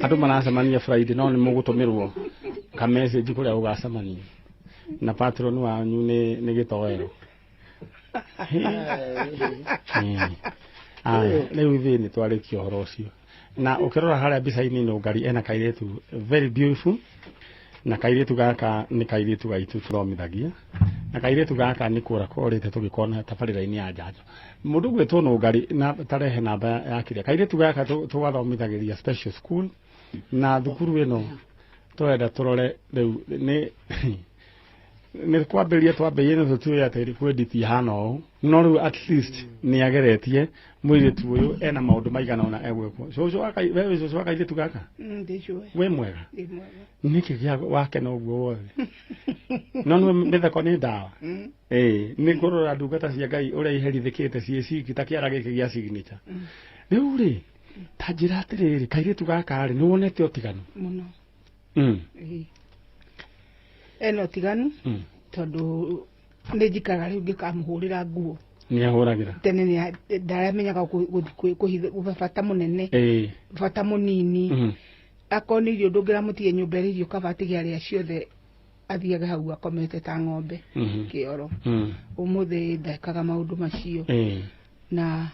Andũ maracemania Friday no nĩ mũgũtũmĩrwo ka message kũrĩa ũgacemania na patron wanyu nĩ gĩtoero. Rĩu ithuĩ nĩ twarĩkia ũhoro ũcio. Na ũkĩrora harĩa mbica-inĩ Nũngari ena kairĩtu very beautiful, na kairĩtu gaka nĩ kairĩtu gaitũ tũthomithagia, na kairĩtu gaka nĩ kũra korĩte tũgĩkona tabarĩra-inĩ ya njanjo. Mũndũ ũgwĩtwo Nũngari na tarehe namba ya kĩrĩa kairĩtu gaka tũgathomithagĩria special school, na thukuru ĩno tũrenda tũrore rĩu nĩ kwambĩrĩria twambĩrĩrie nĩ tũtiũĩ atĩ kwenditi ihana ũũ, no rĩu at least nĩ ageretie mũirĩtu ũyũ ena maũndũ maigana ũna egwĩkwo. Cũcũ wa we wĩ cũcũ wa kairĩtu gaka? Wĩ mwega? Nĩkĩ gĩa wakena ũguo wothe? No nĩ mĩtheko nĩ ndawa. Nĩ kũrora ndungata cia Ngai ũrĩa iherithĩkĩte ciĩ ciki ta kĩara gĩkĩ gĩa signature. Rĩu rĩ, ta njĩra atĩrĩrĩ, kairĩtu gaka rĩ, nĩ wonete ũtiganu? Mũno. Ena ũtiganu tondũ nĩ njikaraga rĩu ngĩkamũhũrĩra nguo. Nĩ ahũragĩra? Tene nĩ ndaramenyaga gũthiĩ bata mũnene, bata mũnini. Akorwo nĩ irio ndũngĩramũtigia nyũmba ĩrĩ irio kaba atige arĩa ciothe athiage hau akomete ta ng'ombe kĩoro. Ũmũthĩ ndekaga maũndũ macio. Na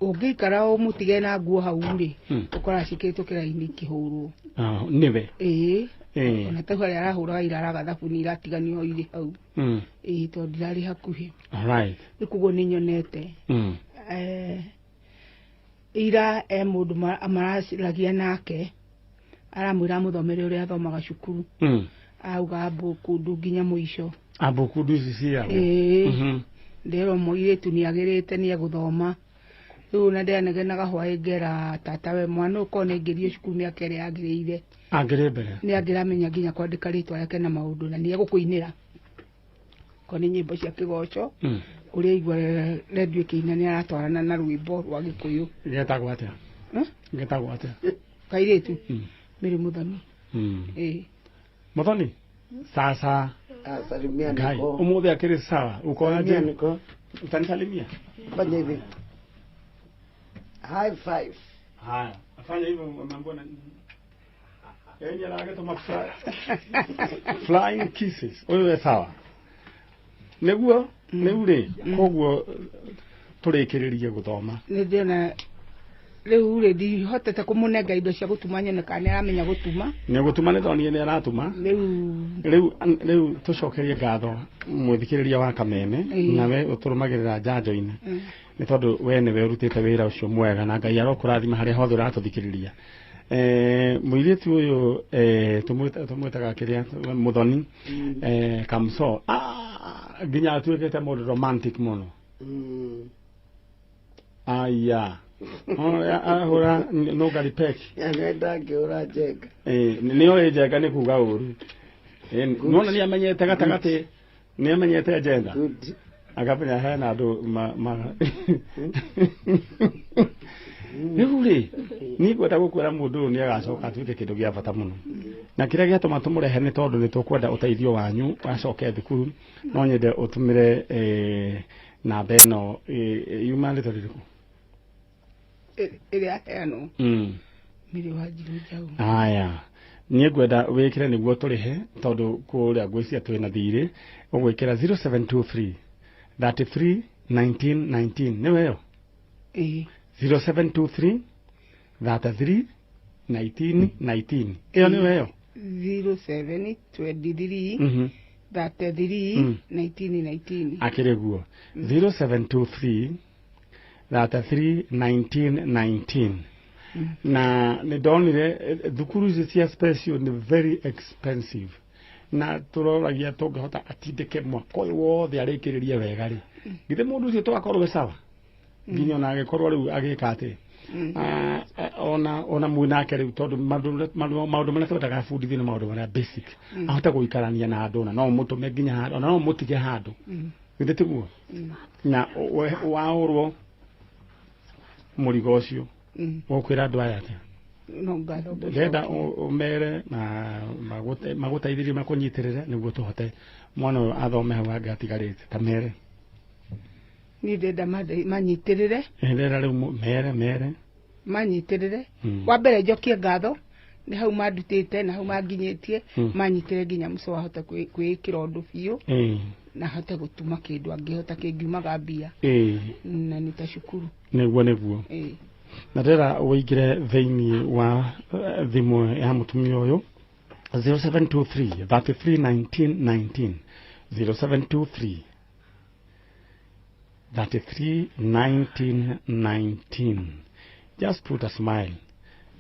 ũngĩikara ũmũtige na nguo hau rĩ, ũkoraga ciĩkĩrĩtwo kĩraini ikĩhũrwo. Nĩwe? Ĩĩ. Ona ta harĩa arahũraga iraraga thabuni iratiganio irĩ hau. Ĩĩ, tondũ ndirarĩ hakuhĩ. Rĩu koguo nĩ nyonete. Ira e mũndũ maraciragia nake, aramwĩra amũthomere ũrĩa athomaga cukuru. Auga mbukundu nginya mũico. Mbukundu ici ciagwo? Ĩĩ. Ndĩrwo mũirĩtu nĩ agĩrĩte nĩ egũthoma. Rĩu ona ndĩranegenaga hwaĩ ngera tata we mwana ũyũ korwo nĩ aingĩrio cukuru mĩaka ĩrĩa yagĩrĩire. Angĩrĩ mbere? Nĩ angĩramenya nginya kwandĩka rĩtwa rĩake na maũndũ na nĩ egũkũinĩra. Korwo nĩ nyĩmbo cia kĩgoco, ũrĩa aigua rendio ĩkĩina nĩ aratwarana na rwĩmbo rwa Gĩkũyũ. Getagwo atĩa? Getagwo atĩa? Kairĩtu? Mĩrĩ Mũthoni. Ĩĩ. Mũthoni? Sasa salimia niko. Umuthi akiri sawa. Uko aje? Niko. Utanisalimia? Fanya hivi. High five. Haya, afanya hivyo mambo na yeye anagetoma flying kisses. Wewe sawa. Niguo riu ri koguo turikiririe guthoma. Ni ndina riu ri ndihotete kumunenga indo cia gutuma nyone kana ni aramenya gutuma. Ni gutuma ni ndonire ni aratuma. Riu tucokerie ngatho mwithikiriria wa Kameme nawe uturumagirira njanjo-ini. Ni tondu we niwe urutite wira ucio mwega na Ngai arokurathima haria hothe uratuthikiriria. Muiritu uyu tumwitaga kiria Muthoni Kamso nginya atuikite mundu romantic muno. Aya ahura no gari peki ndangĩũra njenga. Nĩ oĩ njenga nĩ kuga ũru. Nona nĩ amenyete gatagatĩ, nĩ amenyete njenga akamenya hena andũ ma rĩu rĩ niĩ ngwenda gũkwĩra mũndũ ũyũ nĩ agacoka atuĩke kĩndũ gĩa bata mũno na kĩrĩa gĩatũma tũmũrehe nĩ tondũ nĩ tũkwenda ũteithio wanyu acoke thukuru. No nyende ũtũmĩre namba ĩno yuma rĩtwa rĩrĩkũ ĩrĩa heanwo Mary Wanjiru Njaũ. Aya niĩ ngwenda wĩkĩre nĩguo tũrĩhe tondũ kũrĩa ngwĩciria twĩna thirĩ. Ũgwĩkĩra 0723 33 19 19 nĩwe ĩyo? 0723 33 19 19 ĩyo nĩwe ĩyo? 0723 33 19 19 akĩrĩ guo 0723 33 19 19. Na nĩ ndonire thukuru ici cia special nĩ very expensive na tũroragia tũngĩhota atindĩke mwaka ũyũ wothe arĩkĩrĩrie wega rĩ githĩ mũndũ ũcio tũgakorwo we sawa nginya ona agĩkorwo rĩu agĩka atĩ ona mwĩ nake rĩu tondũ maũndũ marĩa twendaga abundithio nĩ maũndũ marĩa basic ahote gũikarania na andũ na no ũmũtũme nginya handũ ona no ũmũtige handũ githĩ tiguo na waũrwo mũrigo ũcio ũkwĩra andũ aya atĩa? No ngatho ndĩrenda ũmere na magũteithĩrĩrie makũnyitĩrĩre nĩguo tũhote mwana ũyũ athome hau hangĩ atigarĩte ta mere. Niĩ ndĩrenda manyitĩrĩre. Ndĩrenda rĩu mere manyitĩrĩre. Wa mbere njokie ngatho nĩ hau mandutĩte na hau manginyĩtie manyitĩrĩre nginya mũco wahota kwĩĩkĩra ũndũ biũ na hote gũtuma kĩndũ angĩhota kĩngiumaga mbia na nĩ ta cukuru. Nĩguo na ndĩrenda ũingĩre thĩinĩ wa thimũ ya mũtumia ũyũ 0723 33 19 19 0723 33 19 19. Just put a smile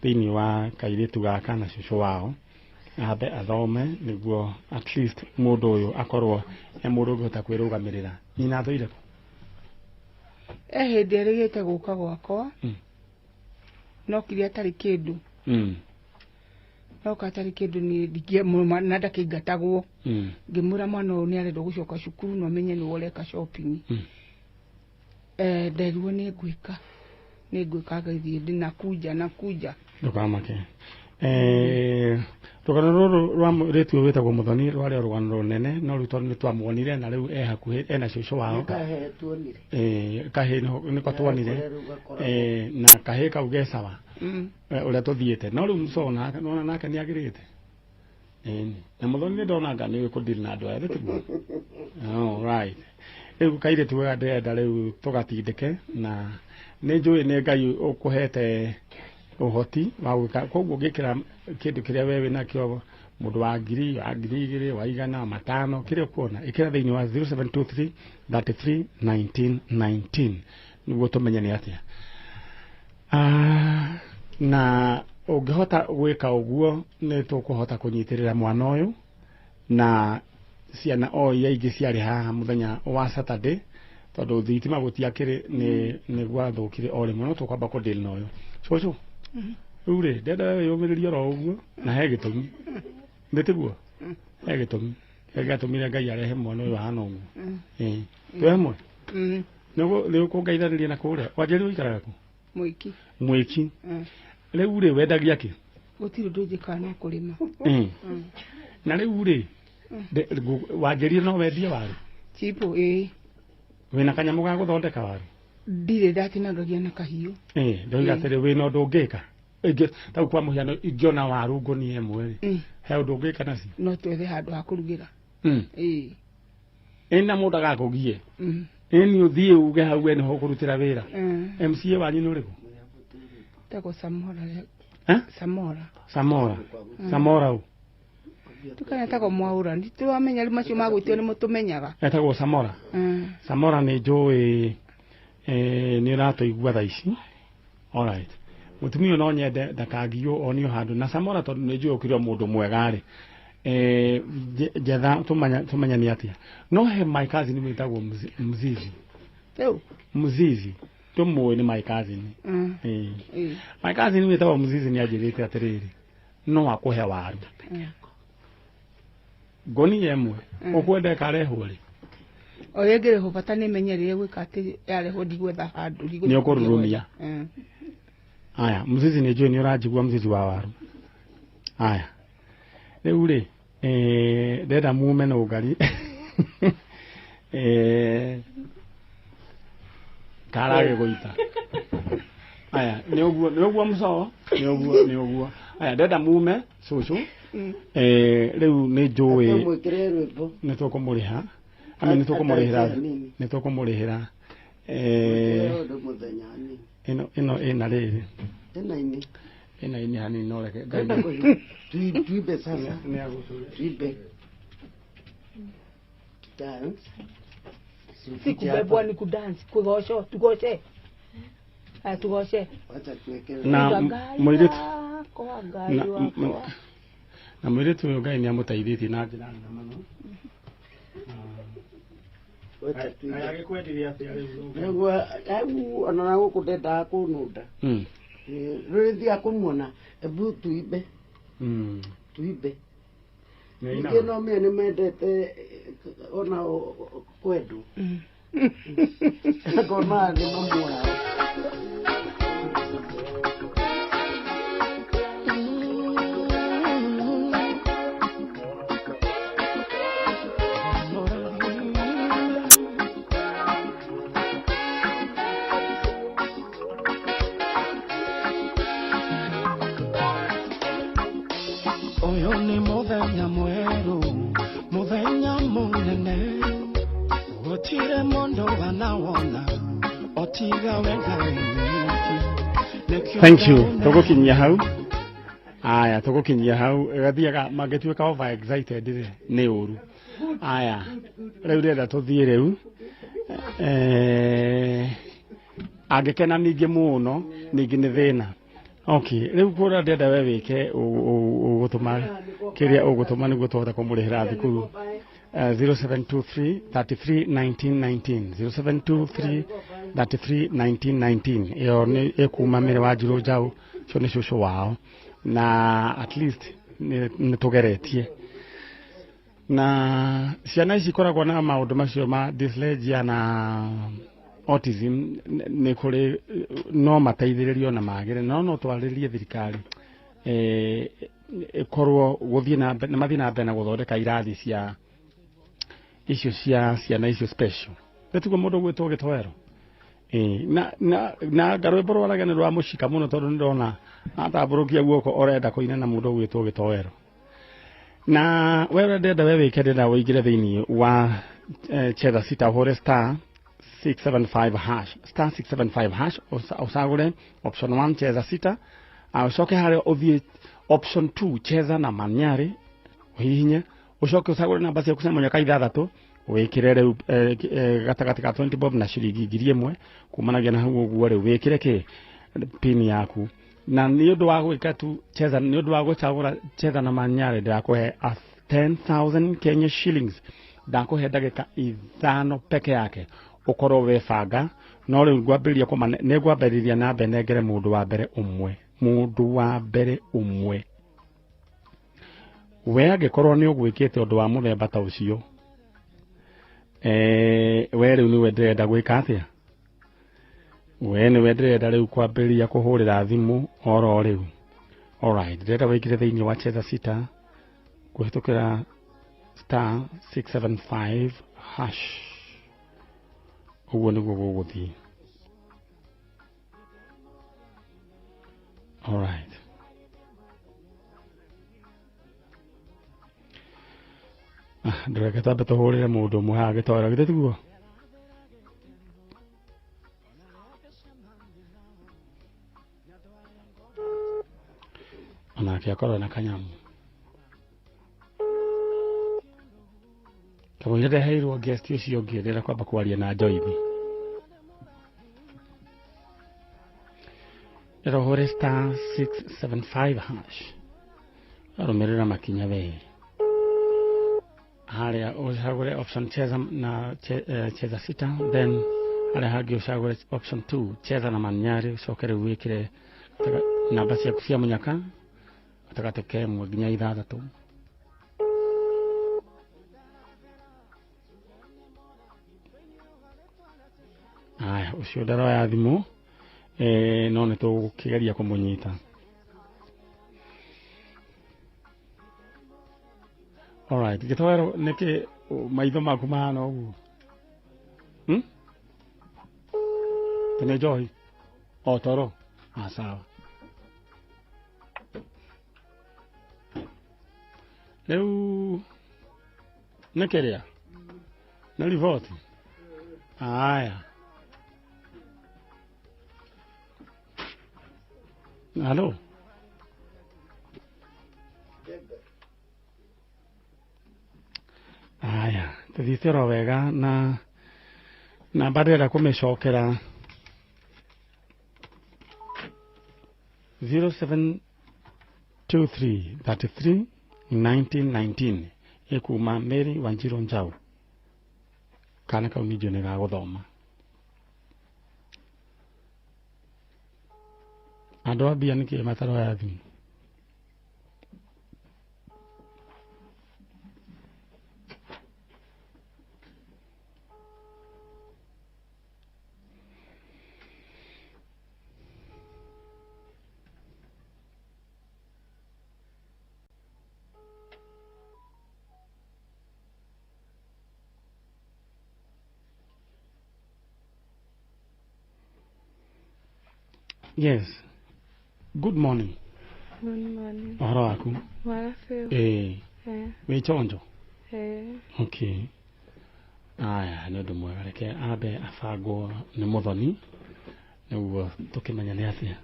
thĩinĩ wa kairĩtu gaka na cũcũ wao ambe athome nĩguo at least mũndũ ũyũ akorwo e mũndũ ũngĩhota kwĩrũgamĩrĩra. Nyina athũire kũ? Hĩndĩ ĩrĩgĩte gũka gwakwa no kĩrĩa atarĩ kĩndũ no atarĩ kĩndũ niĩ ndingĩamũrũma na ndakĩingatagwo ngĩmwĩra mwana ũyũ nĩ arenda gũcoka cukuru na ũmenye nĩwe ũreka shopping. Nderirwo nĩ ngwĩka ngathiĩ ndĩnakunja nakunja. Ndũkamake. Rũgano rũrũ rwa mũirĩtu ũyũ wĩtagwo Muthoni rwarĩ o rũgano rũnene no rĩu tondũ nĩ twamuonire na rĩu e hakuhĩ ena cũcũ wao. Kahĩĩ tuonire. Kahĩĩ nĩko tuonire na kahĩĩ kau ge sawa ũrĩa tũthiĩte no rĩu mũco nona nake nĩ agĩrĩte. Na Muthoni nĩ ndonanga nĩ ũĩ kũdeal na andũ aya tiguo? Oh, right. Rĩu kairĩtu gaka ndĩrenda rĩu tũgatindĩke na nĩ njũĩ nĩ Ngai ũkũhete ũhoti wa gwĩka koguo ũngĩkĩra kĩndũ kĩrĩa we wĩnakĩo mũndũ wa 1000 wa 2000 wa 100 5 kĩrĩa ũkuona ĩkĩra thĩinĩ wa 0723 33 19 19 nĩguo tũmenye nĩ atĩa. Na ũngĩhota gwĩka ũguo nĩ tũkũhota kũnyitĩrĩra mwana ũyũ na ciana o iria ingĩ ciarĩ haha mũthenya wa Saturday tondũ thitima gũtiakĩrĩ nĩ gwathũkire o rĩmwe no tũkwamba kũdeal na ũyũ. Cũcũ rĩu rĩ ndĩrenda wĩyũmĩrĩrie oro ũguo na he gĩtũmi nĩ tiguo? He gĩtũmi kĩrĩa gĩatũmire Ngai arehe mwana ũyũ ahana ũguo. Twĩ hamwe? Nĩ ũkũngeithanĩria na kũrĩa wanjĩrĩ ũikaraga kũ? Mwĩki. Mwĩki. Rĩu rĩ wendagia kĩ? Gũtirĩ ũndũ njĩkaga no kũrĩma. Na rĩu rĩ Wanjĩrire no wendie waru? Chipo ĩĩ. Wĩna kanyamũ ga gũthondeka waru? Ndirĩ ndatinangagia na kahiũ. Ndoiga atĩrĩ wĩna ũndũ ũngĩka? Tau kwa mũhiano ingĩona waru ngũnia ĩmwe rĩ, he ũndũ ũngĩka nacio? No twethe handũ ha kũrugĩra. Ĩĩ. Ĩna mũndũ agakũgie. Ĩni ũthiĩ uge hau we nĩho ũkũrutĩra wĩra. MCA wanyu nĩ ũrĩkũ? Tagwo Samora. Samora. Samora. Samora ũ? Tukana etagwo Mwaũra. Nĩtũramenya rĩu macio magwĩtio nĩmo tũmenyaga. Etagwo Samora. Samora nĩ njũĩ nĩ ũratũigua thaa ici. Alright. Mũtumia ũyũ no nyende ndakagiywo onio handũ na Samora tondũ nĩ njũĩ ũkĩrĩ o mũndũ mwega rĩ. Njetha tũmenyani atĩa. No he my cousin wĩtagwo Mzizi. Mzizi. Tũmũĩ nĩ my cousin. My cousin wĩtagwo Mzizi nĩ anjĩrĩte atĩrĩrĩ no akũhe waru. Ngũnia ĩmwe ũkwenda ĩkarehwo rĩ? O ĩngĩrehwo bata nĩ menye rĩrĩa gwĩka atĩ yarehwo ndigwetha handũ. Nĩ ũkũrurumia. Aya, Mzizi nĩ njũĩ nĩ ũranjigua Mzizi wa waru. Aya. Rĩu rĩ ndenda mume na ũgari. Karage gũita. Aya, nĩ ũguo mũcoo, nĩ ũguo. Aya, ndenda mume cũcũ. Rĩu nĩ njũĩ nĩ tũkũmũrĩha. Ame nĩ tũkũmũrĩhĩra. Nĩ tũkũmũrĩhĩra. Ĩno ĩna rĩrĩ. Ĩna ini hanini no reke. Tuibe sasa. Tuibe. Dance. Si kubebwa ni kudance, kugoco, tugoce. Aya tugoce. Na mũirĩtu na mũirĩtu ũyũ Ngai nĩ amũteithĩtie na njĩra nene mũno. Agĩkwendirie atĩa rĩu? Nĩguo rĩu ona na gũkũ ndendaga kũnũnda. Rĩrĩa thiaga kũmuona ebu tuibe. Tuibe. Ningĩ no menya nĩ mendete ona kwendwo. Ngona nĩ mamuonaga. Mũthenya mwerũ, mũthenya mũnene, gũtirĩ mũndũ wanawona, otiga we Ngai wiki. Thank you. Tũgũkinyia hau. Aya, tũgũkinyia hau. Gathiaga mangĩtuĩka over excited rĩ, nĩ ũru. Aya, rĩu ndĩrenda tũthiĩ rĩu. Angĩkena ningĩ mũno, ningĩ nĩ thĩna. Okay, rĩu kũrĩa ndĩrenda we wĩke ũgũtũma kĩrĩa ũgũtũma nĩguo tũhote kũmũrĩhĩra thukuru. 0723 33 19 19 0723 33 19 19 ĩyo nĩ ĩkuma Mĩrĩ wa Njirũ Njaũ, ũcio nĩ cũcũ wao na at least nĩ tũgeretie. Na ciana ici ikoragwo na maũndũ macio ma dyslexia na autism nĩ kũrĩ no mateithĩrĩrio na magĩre no twarĩrie thirikari ĩkorwo gũthiĩ na mbere mathiĩ na mbere na gũthondeka irathi cia icio cia ciana icio special. Nĩ mũndũ gwĩtwo gĩtoero. Na ngarwĩmbo rwaraga nĩ rwa mũcika mũno tondũ nĩ ndona atambũrũkia guoko orenda kũina na mũndũ gwĩtwo gĩtoero. Na we ũrĩa ndĩrenda we wĩke ndĩrenda ũingĩre thĩinĩ wa cheza sita ũhũre star 675 hash star 675 hash ũcagũre option 1 cheza sita, ũcoke harĩa ũthiĩ option 2 cheza na Manyari ũhihinye, ũcoke ũcagũre namba ciaku cia mũnyaka ithathatũ wĩkĩre rĩu gatagatĩ ka 20 bob na ciringi 1000 kumanagia na hau ũguo rĩu wĩkĩre kĩ pin yaku. Na nĩ ũndũ wa gwĩka tu cheza, nĩ ũndũ wa gũcagũra cheza na Manyari ndĩrakũhe 10,000 Kenya shillings, ndakũhe ndagĩka 5 peke yake ũkorwo webanga. No rĩu ngwambĩrĩria nĩ ngwambĩrĩria na mbere nengere mũndũ wa mbere ũmwe, mũndũ wa mbere ũmwe. We angĩkorwo nĩ ũgwĩkĩte ũndũ wa mũthemba ta ũcio, we rĩu nĩwe ndĩrenda gwĩka atĩa? We nĩwe ndĩrenda rĩu kwambĩrĩria kũhũrĩra thimũ oro rĩu. Alright, ndĩrenda wĩingĩre thĩinĩ wa cheza sita kũhĩtũkĩra star 675 hash. Ũguo nĩguo gũgũthiĩ. All right. Ndĩreke twambe tũhũrĩre mũndũ ũmwe haha gĩtoero githĩ tiguo? Onake akorwo na kanyamu kamũira ndeheirwo guest ũcio ũngĩ ndĩrenda kwamba kwaria na Joyce. Ndĩrenda ũhũre star 675 hash. Arũmĩrĩra makinya we. Harĩa ũcagũre option cheza na cheza sita, then harĩa hangĩ ũcagũre option 2 cheza na Manyari, ũcoke rĩu wĩkĩre namba ciaku cia mũnyaka gatagatĩ ka ĩmwe nginya ithathatũ. Aya, ũcio ndaroya thimũ no nĩ tũgũkĩgeria kũmũnyita. All right, gĩtoero nĩkĩ maitho maku mahana ũguo? Nĩ njohi? O toro? Ah, sawa. Rĩu nĩ kĩrĩa? Nĩ riboti? Aya. Halo? Aya, tũthiĩte oro wega na namba ndĩrenda kũmĩcokera 0723 33 1919 ĩkuma Mary Wanjiru Njau. Kana kau nĩ njũĩ nĩ gagũthoma. Andũ a mbia nĩkĩ mataroya thimũ? Yes. Good morning. Good morning. Ũhoro waku? Mwega biũ. Ĩĩ. Wĩ chonjo? Ĩĩ. Okay. Aya, nĩ ũndũ mwega, reke ambe abangwo nĩ mũthoni nĩguo tũkĩmenya nĩ atĩa.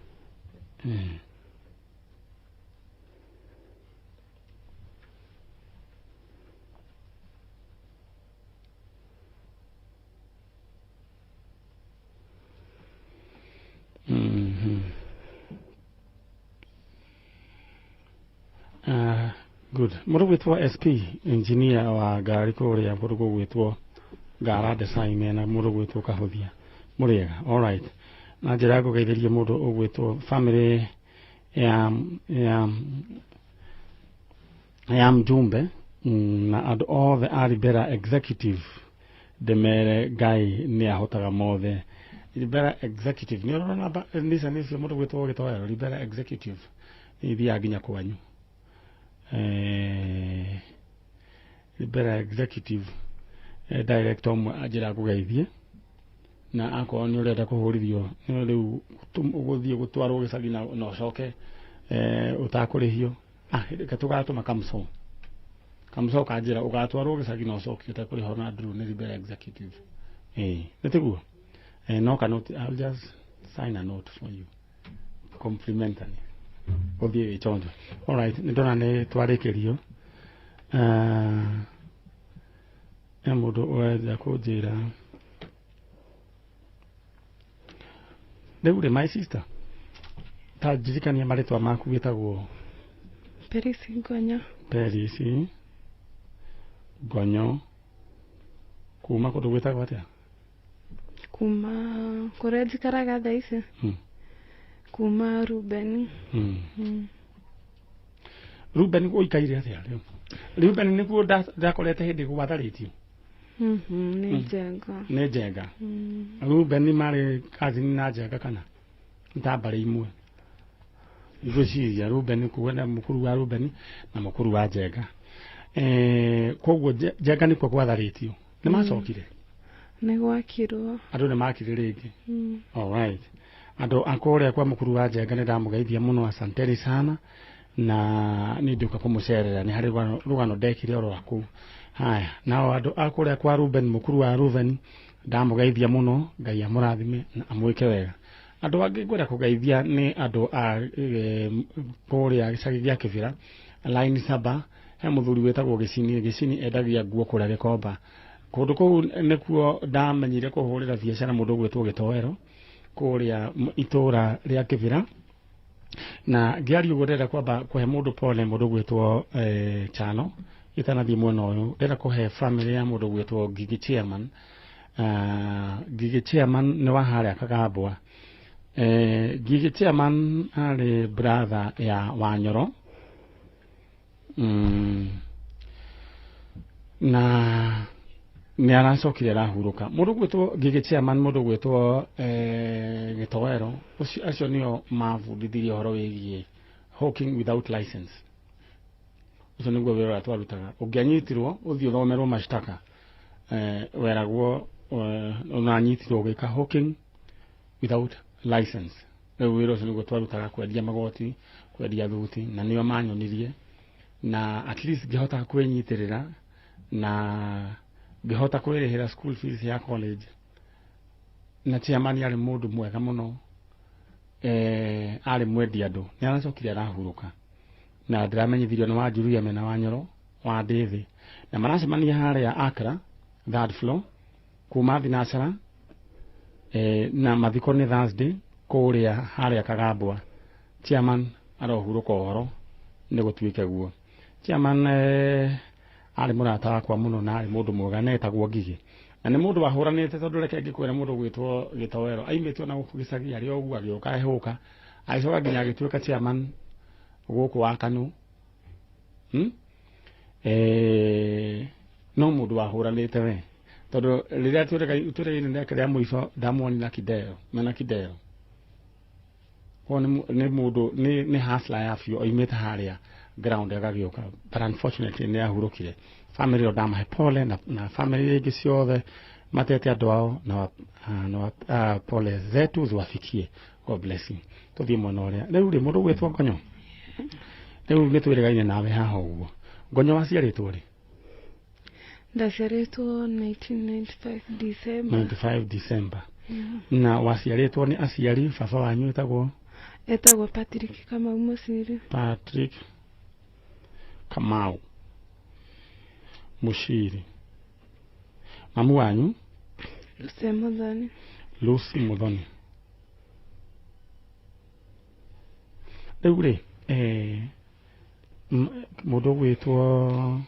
Good. Mũndũ gwĩtwo SP engineer wa ngari kũrĩa kũndũ gũgwĩtwo Ngara Design na mũndũ gwĩtwo Kahũthia. Mũrĩega. All right. Na njĩra ya kũgeithĩria mũndũ ũgwĩtwo family ya mjumbe na andũ othe a Ribera Executive ndĩmere Ngai nĩ ahotaga mothe. Ribera Executive nĩ ũrona namba Nissan icio mũndũ gwĩtwo gĩtoero Ribera Executive ithiaga nginya kwanyu. Ribera Executive director ũmwe anjĩra ngũgeithie na akorwo nĩ ũrenda kũhũrithio nĩ rĩu ũgũthiĩ gũtwarwo gĩcagi na ũcoke ũtakũrĩhio. Reke tũgatũma kamũco kamũco kanjĩra ũgatwarwo gĩcagi na ũcoke ũtekũrĩhwo na nduru nĩ Ribera Executive. Nĩ tiguo? No ka note, I'll just sign a note for you complimentary. Ũthiĩ wĩ chonjo. All right, nĩ ndona nĩ twarĩkĩrio. He mũndũ ũrenda kũnjĩra rĩu rĩ, my sister, ta ndirikania marĩtwa maku. Wĩtagwo? Perisi Ngonyo. Perisi Ngonyo kuma kũndũ gwĩtagwo atĩa? Kuma kũrĩa njikaraga thaa ici. Kuma Rubeni. Ruben ũikaire atĩa rĩu? Ruben nĩkuo ndakorete hĩndĩ gwatharĩtio? Nĩ Njenga. Nĩ Njenga. Ruben marĩ cousin na Njenga kana nĩ ta mbarĩ imwe? Ngwĩciria Ruben kuo na mũkuru wa Ruben na mũkuru wa Njenga. Koguo Njenga nĩkuo gwatharĩtio. Nĩ macokire? Nĩ gwakirwo. Andũ nĩ makire rĩngĩ. All right. Andũ a kũrĩa kwa mũkuru wa Njenga nĩ ndamũgeithia mũno, asanteni sana, na nĩ ndĩũka kũmũcerera, nĩ harĩ rũgano ndekire oro kũu. Haya, nao andũ a kũrĩa kwa Ruben, mũkuru wa Ruben, ndamũgeithia mũno, Ngai amũrathime na amwĩke wega. Andũ angĩ ngwenda kũgeithia nĩ andũ a kũrĩa gĩcagi gĩa Kĩbĩra, line 7, he mũthuri wĩtagwo Gĩcini. Gĩcini endagia nguo kũrĩa Gĩkomba. Kũndũ kũu nĩkuo ndamenyire kũhũrĩra biacara mũndũ ũgwĩtwo Gĩtoero kũrĩa itũra rĩa Kĩbĩra. Na ngĩaria ũguo ndĩrenda kwamba kũhe mũndũ pole, mũndũ ũgwĩtwo Chano, itanathiĩ mwena ũyũ ndĩrenda kũhe family ya mũndũ ũgwĩtwo Ngigi Chairman. Ngigi Chairman nĩ wa harĩa Kagambwa. Ngigi Chairman arĩ brother ya Wanyoro. Na nĩ aracokire arahurũka. Mũndũ ũgwĩtwo Ngigi Chairman, mũndũ ũgwĩtwo Gĩtoero, acio nĩo mabundithirie ũhoro wĩgiĩ hawking without license. Ũcio nĩguo wĩra ũrĩa twarutaga. Ũngĩanyitirwo ũthiĩ ũthomerwo mashtaka, weragwo ũnanyitirwo ũgĩka hawking without license. Rĩu wĩra ũcio nĩguo twarutaga, kwendia magoti, kwendia thuti, na nĩo manyonirie, na at least ngĩhota kwĩnyitĩrĩra na ngĩhota kwĩrĩhĩra school fees ya college. Na chairman arĩ mũndũ mwega mũno, arĩ mwendi andũ. Nĩ aracokire arahurũka, na ndĩramenyithirio nĩ Wanjuruia mena Wanyoro wa Ndĩthĩ, na maracemania harĩa Accra third floor kuma thinacara, na mathiko nĩ Thursday kũrĩa harĩa Kagambwa. Chairman arohurũka ũhoro nĩ gũtuĩke guo. Chairman arĩ mũrata wakwa mũno na arĩ mũndũ mwega, na etagwo Ngigi, na nĩ mũndũ wahũranĩte, tondũ reke ngĩkwĩra mũndũ ũgwĩtwo Gĩtoero aimĩtwo na gũkũ gĩcagi arĩ o ũguo, agĩũka ehũka, agĩcoka nginya agĩtuĩka chairman gũkũ wa Kanu. No mũndũ wahũranĩte we, tondũ rĩrĩa twĩrĩga-inĩ rĩake rĩa mũico ndamuonire Kidero, mena Kidero. Koguo nĩ mũndũ nĩ hustler ya biũ, oimĩte harĩa ground agagĩũka, but unfortunately nĩ ahurũkire. Family ĩyo ndamahe pole, na family ingĩ ciothe matete andũ ao, na pole zetu ziwafikie. God bless you. Tũthiĩ mwena ũrĩa rĩu rĩ, mũndũ ũgwĩtwo Ngonyo, rĩu nĩ twĩrĩgaine nawe haha ũguo. Ngonyo waciarĩtwo rĩ? Ndaciarĩtwo 1995 December. 95 December. Na waciarĩtwo nĩ aciari, baba wanyu etagwo? Etagwo Patrick Kamau Mũciri. Patrick Kamau Mũciri. Mamu wanyu? Lucy Muthoni. Lucy Muthoni. Rĩu rĩ, mũndũ ũgwĩtwo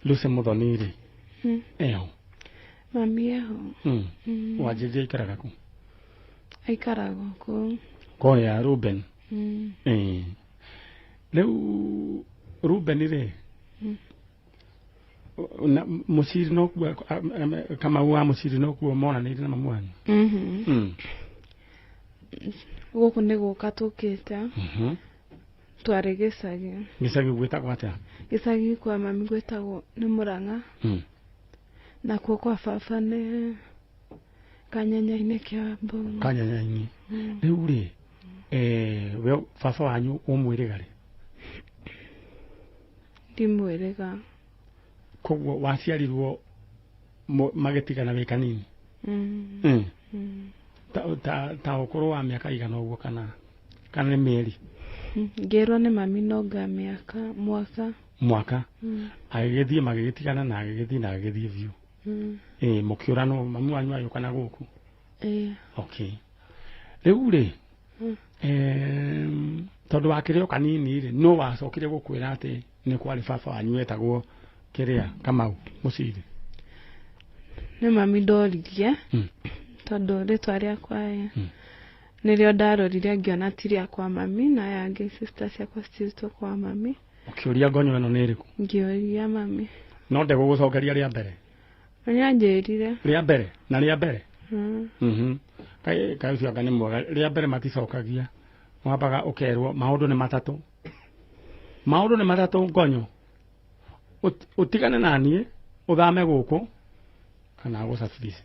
Lucy Muthoni rĩ, eho? Mami eho. Wanjĩrĩria aikaraga kũ? Aikaraga kũu. Kũrĩa Ruben? Rĩu Ruben rĩ, Mũciri nokuo, Kamau wa Mũciri nokuo monanĩire na mamu wanyu? Gũkũ nĩ gũka tũkĩte. Twarĩ gĩcagi. Gĩcagi gwĩtagwo atĩa? Gĩcagi kwa mami gwĩtagwo nĩ Mũrang'a. Nakuo kwa baba nĩ Kanyanya-inĩ kĩa Mbũng'ũ. Kanyanya-inĩ. Rĩu rĩ, we baba wanyu ũmwĩrĩga rĩ? Ndimwĩrĩga. Koguo waciarirwo magĩtigana wĩ kanini? Ta ũkũrũ wa mĩaka igana ũguo kana nĩ mĩeri? Ngĩrwo nĩ mami nonga mĩaka mwaka. Mwaka? Agĩgĩthiĩ magĩgĩtigana na agĩgĩthiĩ na agĩgĩthiĩ biũ. Mũkĩũranwo mamu wanyu agĩũka na gũkũ? Okay. Rĩu rĩ, tondũ wakĩrĩ o kanini rĩ, no wacokire gũkwĩra atĩ nĩ kwarĩ baba wanyu wetagwo kĩrĩa Kamau Mũciri? Nĩ mami ndoririe, tondũ rĩtwa rĩakwa nĩrĩo ndarorire ngĩona ti rĩakwa mami, na aya angĩ sister ciakwa citirĩtwo kwa mami. Ũkĩũria Ngonyo ĩno nĩ ĩrĩkũ? Ngĩũria mami. No ndegũgũcokeria rĩa mbere? Nĩanjĩrire. Rĩa mbere? Na rĩa mbere? Kaĩ ũcio anga nĩ mwega. Rĩa mbere maticokagia, wambaga ũkerwo maũndũ nĩ matatũ. Maũndũ nĩ matatũ ngonyo. Ũtigane na niĩ ũthame gũkũ kana gũcabice.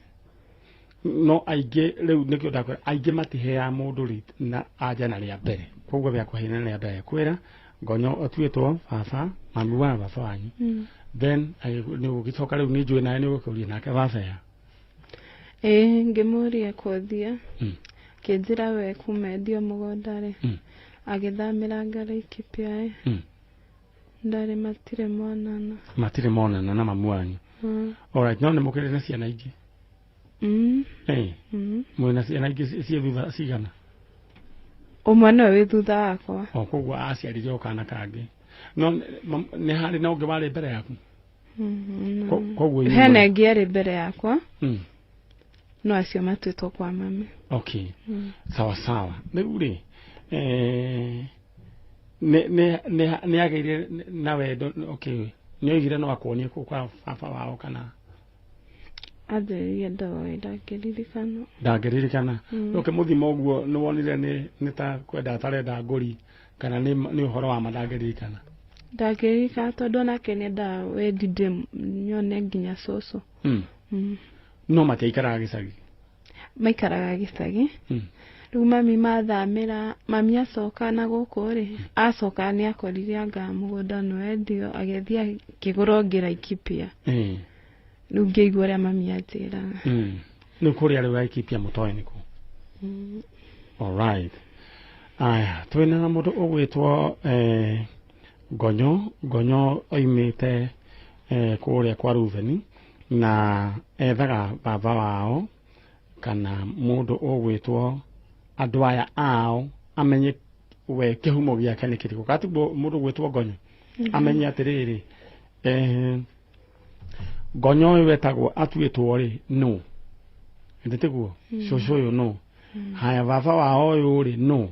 No aingĩ rĩu nĩkĩo ndakwĩra aingĩ matiheaga mũndũ na anja na rĩa mbere. Koguo gĩa kũheana rĩa mbere kwĩra ngonyo atuĩtwo baba mami wa baba wanyu. Then nĩ ũgĩcoka rĩu nĩ njũĩ nawe nĩ ũgũkĩũria nake baba ya. Ĩĩ ngĩmũria kũthia. Kĩnjĩra we kuma endio mũgũnda rĩ. Agĩthamĩra Laikipia. Ndarĩ matirĩ monana. Matirĩ monana na mamu wanyu. Alright, no nĩ mũkĩrĩ na ciana ingĩ? Mwĩna ciana ingĩ ciĩ thutha cigana? Ũmwe nĩwe wĩ thutha wakwa. O koguo aciarire o kana kangĩ. No nĩ harĩ na ũngĩ warĩ mbere yaku? Koguo hena ĩngĩ yarĩ mbere yakwa. No acio matuĩtwo kwa mami. Okay. Sawa sawa. Rĩu rĩ nĩ agĩire na wendo. Okay, nĩ oigire no akuonie kũu kwa baba wao kana anjĩrĩrie ndoĩ ndangĩririkana. Ndangĩririkana. Ũkĩmũthima ũguo nĩ wonire nĩ ta kwenda atarenda ngũri kana nĩ ũhoro wa ma ndangĩririkana? Ndangĩririkana tondũ onake nĩendaga wendi nyone nginya cũcũ. No matiaikaraga gĩcagi? Maikaraga gĩcagi. Rĩu mami mathamĩra, mami acoka na gũkũ rĩ, acoka nĩ akorire anga mũgũnda nĩ wendio agĩthiĩ akĩgũra ũngĩ Laikipia. Rĩu ngĩigua ũrĩa mami anjĩraga. Rĩu kũrĩa rĩu Laikipia mũtoĩ nĩkũ? Alright. Aya, twĩna mũndũ ũgwĩtwo Ngonyo. Ngonyo oimĩte kũrĩa kwa Reuben na ethaga baba wao kana mũndũ ũgwĩtwo andũ aya ao amenye we kĩhumo gĩake nĩ kĩrĩkũ. Katiguo mũndũ ũgwĩtwo Ngonyo amenye atĩrĩrĩ Ngonyo ũyũ wetagwo atuĩtwo rĩ nũ? Ĩndĩ tiguo cũcũ ũyũ nũ? Haya baba wao ũyũ rĩ nũ?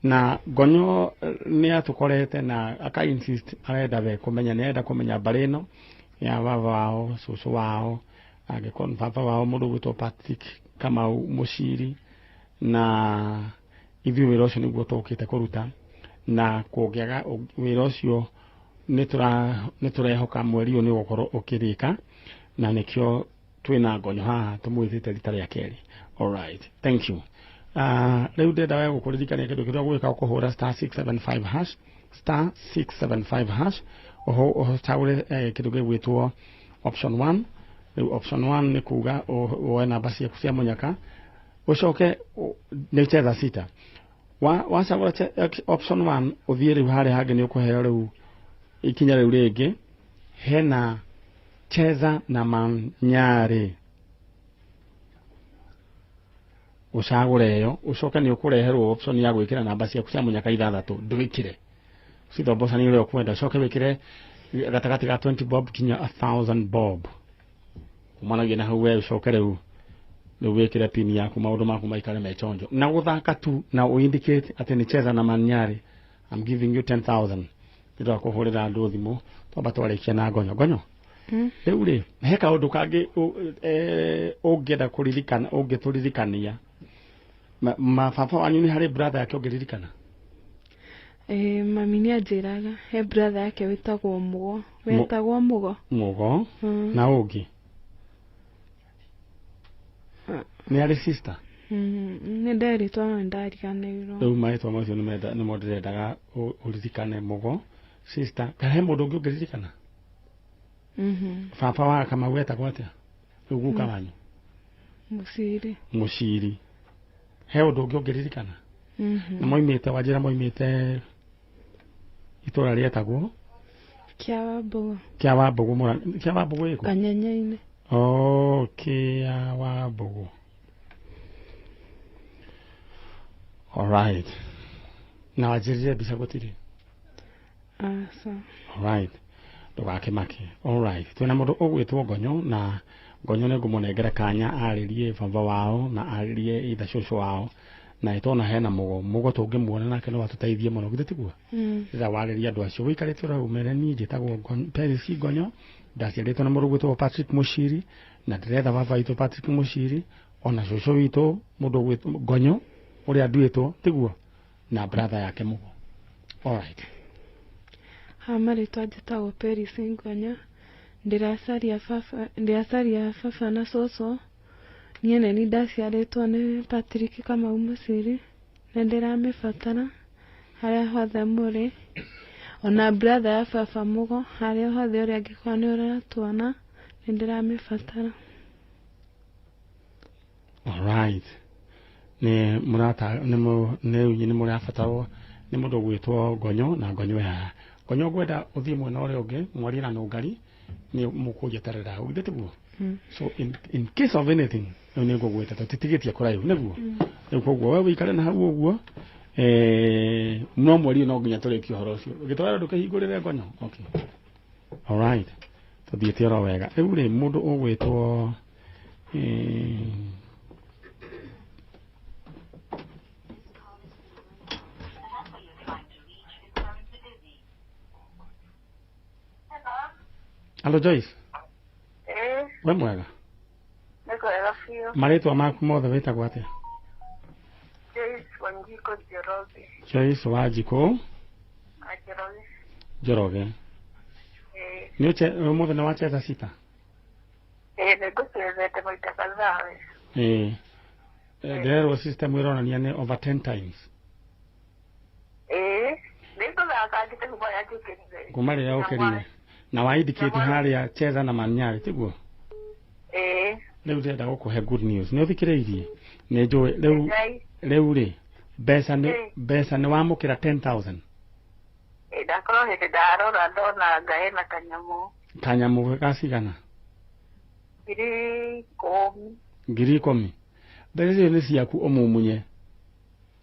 Na Ngonyo nĩ atũkorete na aka insist arenda we kũmenya, nĩ arenda kũmenya mbarĩ ĩno ya baba wao cũcũ wao angĩkorwo baba wao mũndũ ũgwĩtwo Patrick Kamau Mũciri, na ithuĩ wĩra ũcio nĩguo tũkĩte kũruta na kũngĩaga wĩra ũcio nĩ tũrehoka mweri ũyũ nĩ ũgũkorwo ũkĩrĩka na nĩkĩo twĩna Ngonyo haha tũmwĩtĩte rita rĩa kerĩ. Alright, thank you. Rĩu ndĩrenda we gũkũririkania kĩndũ kĩrĩa ũgwĩka ũkũhũra star 675 hash star 675 hash ũcagũre kĩndũ gĩgwĩtwo option 1. Rĩu option 1 nĩ kuga woe namba ciaku cia mũnyaka ũcoke nĩ cheza sita. Wacagũra option 1 ũthiĩ rĩu harĩa hangĩ nĩ ũkũheo rĩu ikinya rĩu rĩngĩ hena cheza na Manyarĩ ũcagũre ĩyo ũcoke nĩ ũkũreherwo option ya gwĩkĩra namba ciaku cia mũnyaka ithathatũ ndwĩkĩre cithombocani ũrĩa ũkwenda ũcoke wĩkĩre gatagatĩ ga 20 bob kinya 1000 bob kumanagia na hau we ũcoke rĩu wĩkĩre pin yaku maũndũ maku maikare me chonjo na gũthaka tu na ũindicate atĩ nĩ cheza na Manyarĩ I'm giving you 10,000 nĩ kũhũrĩra andũ thimũ twamba twarĩkia na Ngonyo. Ngonyo rĩu rĩ he kaũndũ kangĩ ũngĩenda kũririkana ũngĩtũririkania ma baba wanyu nĩ harĩ brother yake ũngĩririkana? Mami nĩ anjĩraga he brother yake wĩtagwo Mũgo. Wetagwo Mũgo. Mũgo na ũngĩ nĩ arĩ sister? Nĩ nderĩtwo no nĩndariganĩirwo. Rĩu marĩtwa macio nĩmo ndĩrendaga ũririkane. Mũgo sister kana he mũndũ ũngĩ ũngĩririkana? Baba wa Kamau etagwo atĩa? Rĩu guka wanyu Mũciri. Mũciri. He ũndũ ũngĩ ũngĩririkana? Na moimĩte wanjĩra moimĩte itũra rĩetagwo Kĩa Wambũgũ. Kĩa Wambũgũ. Kĩa Wambũgũ ĩkũ? Kanyenye-inĩ. Oh, Kĩa Wambũgũ. Alright. Na wanjĩrire mbica gũtirĩ? Aca. Alright. Ndũgakĩmake. Alright. Twĩna mũndũ ũgwĩtwo Ngonyo na Ngonyo nĩ ngũmũnengera kanya arĩrie baba wao na arĩrie itha cũcũ wao na ĩtona hena Mũgo. Mũgo tũngĩmuona nake no atũteithie mũno githĩ tiguo? Rĩrĩa warĩria andũ acio ũikarĩte ũrĩa umere niĩ njĩtagwo Peris Ngonyo ndaciarĩtwo na mũndũ ũgwĩtwo Patrick Mũciri na ndĩretha baba witũ Patrick Mũciri ona cũcũ witũ mũndũ ũgwĩtwo Ngonyo ũrĩa nduĩtwo tiguo na brother yake Mũgo. Alright. Ha marĩtwa njĩtagwo Peris Ngonya, ndĩracaria baba na cũcũ. Niĩ nĩ niĩ ndaciarĩtwo nĩ Patrick Kamau Mũciri, nĩ ndĩramĩbatara harĩa hothe mũrĩ, ona brother ya baba Mũgo, harĩa hothe ũrĩa angĩkorwo nĩ ũratuona, nĩ ndĩramĩbatara. Alright. Nĩ mũrata nĩ nĩ mũrabatarwo nĩ mũndũ ũgwĩtwo Ngonyo na Ngonyo ya Ngonyo ngwenda ũthiĩ mwena ũrĩa ũngĩ mwarie na Nũngari nĩ mũkũnjeterera hau githĩ tiguo? So in case of anything rĩu nĩ ngũgwĩta tũtitigĩtie kũraihu nĩguo? Rĩu koguo we wĩikare na hau ũguo no mweri no nginya tũrĩkie ũhoro ũcio. Gĩtoero ndũkĩhingũrĩre Ngonyo. Okay. Alright. Tũthiĩte oro wega. Rĩu rĩ mũndũ ũgwĩtwo Hello Joyce. We mwega? Nĩ kwega biũ. Marĩtwa maku mothe wĩtagwo atĩa? Joyce Wanjikũ Njoroge. Joyce Wanjikũ Njoroge. Njoroge. Nĩ ũmũthĩ nĩ wacheza sita? Nĩ ngũchezete maita kadhaa. Ndĩrerwo system ĩronania nĩ over 10 times. Nĩ ngũthaka ngĩte kuma rĩrĩa njũkĩrire. Kuma rĩrĩa ũkĩrire. Na wa indicate harĩa cheza na Manyari tiguo? Rĩu ndĩrenda gũkũhe good news. Nĩ ũthikĩrĩirie? Nĩ njũĩ rĩu rĩ mbeca nĩ wamũkĩra 10,000. Ndakorwo hĩndĩ ndarora ndona ngaĩ na kanyamũ. Kanyamũ gacigana? 10,000. 10,000. Mbeca icio nĩ ciaku ũmumunye.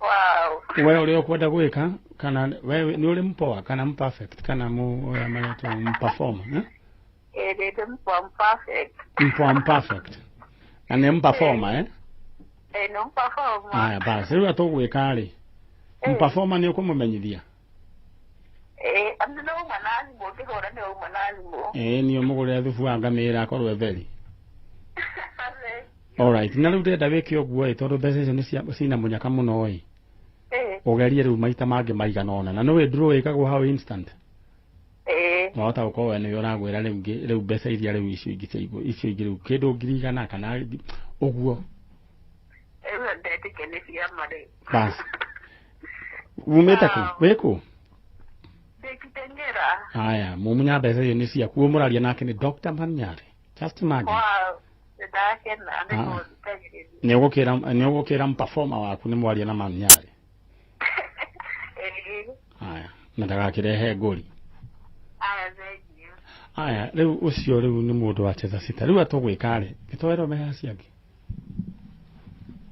Wow. We ũrĩa ũkwenda gwĩka kana we nĩ ũrĩ mpoa kana mperfect kana ũrĩa maretwo mperformer eh? Nĩ mpoa mperfect. Mpoa mperfect. Na nĩ mperformer eh? Nĩ mperformer. Aya basi rĩu tũgwĩka rĩ mperformer nĩ ũkũmũmenyithia? Andũ no uma na thimũ ngĩhũra nĩ uma na thimũ. Nĩ ũmũgũrĩre thubu wa ngamĩra akorwo etheri. Alright, na rĩu ndĩrenda wĩke ũguo ĩ tondũ mbeca icio nĩ cina mũnyaka mũno ĩ. Ũgerie rĩu maita mangĩ maigana ũna na nĩũĩ draw ĩkagwo hau instant. Wahota gũkorwo we nĩwe ũragwĩra rĩu mbeca iria rĩu icio ingĩ rĩu kĩndũ 100,000 kana ũguo. Rĩu ndetĩkia nĩ ciama rĩ. Bas. Umĩte kũ? Wĩ kũ? Ndĩ Kitengela. Haya, mumunya mbeca icio nĩ ciaku ũmũraria nake nĩ Dr. Manyari. Just imagine. Wow. Ndakena nĩ gũthikagĩrĩria. Nĩ ũgũkĩra mperformer waku nĩ mwaria na Manyari. Aya, na ndagakĩrehe ngũri. Aya thengiũ. Aya, rĩu ũcio rĩu nĩ mũndũ wa cheza sita. Rĩu atũgwĩka rĩ, gĩtoero meha ciangĩ.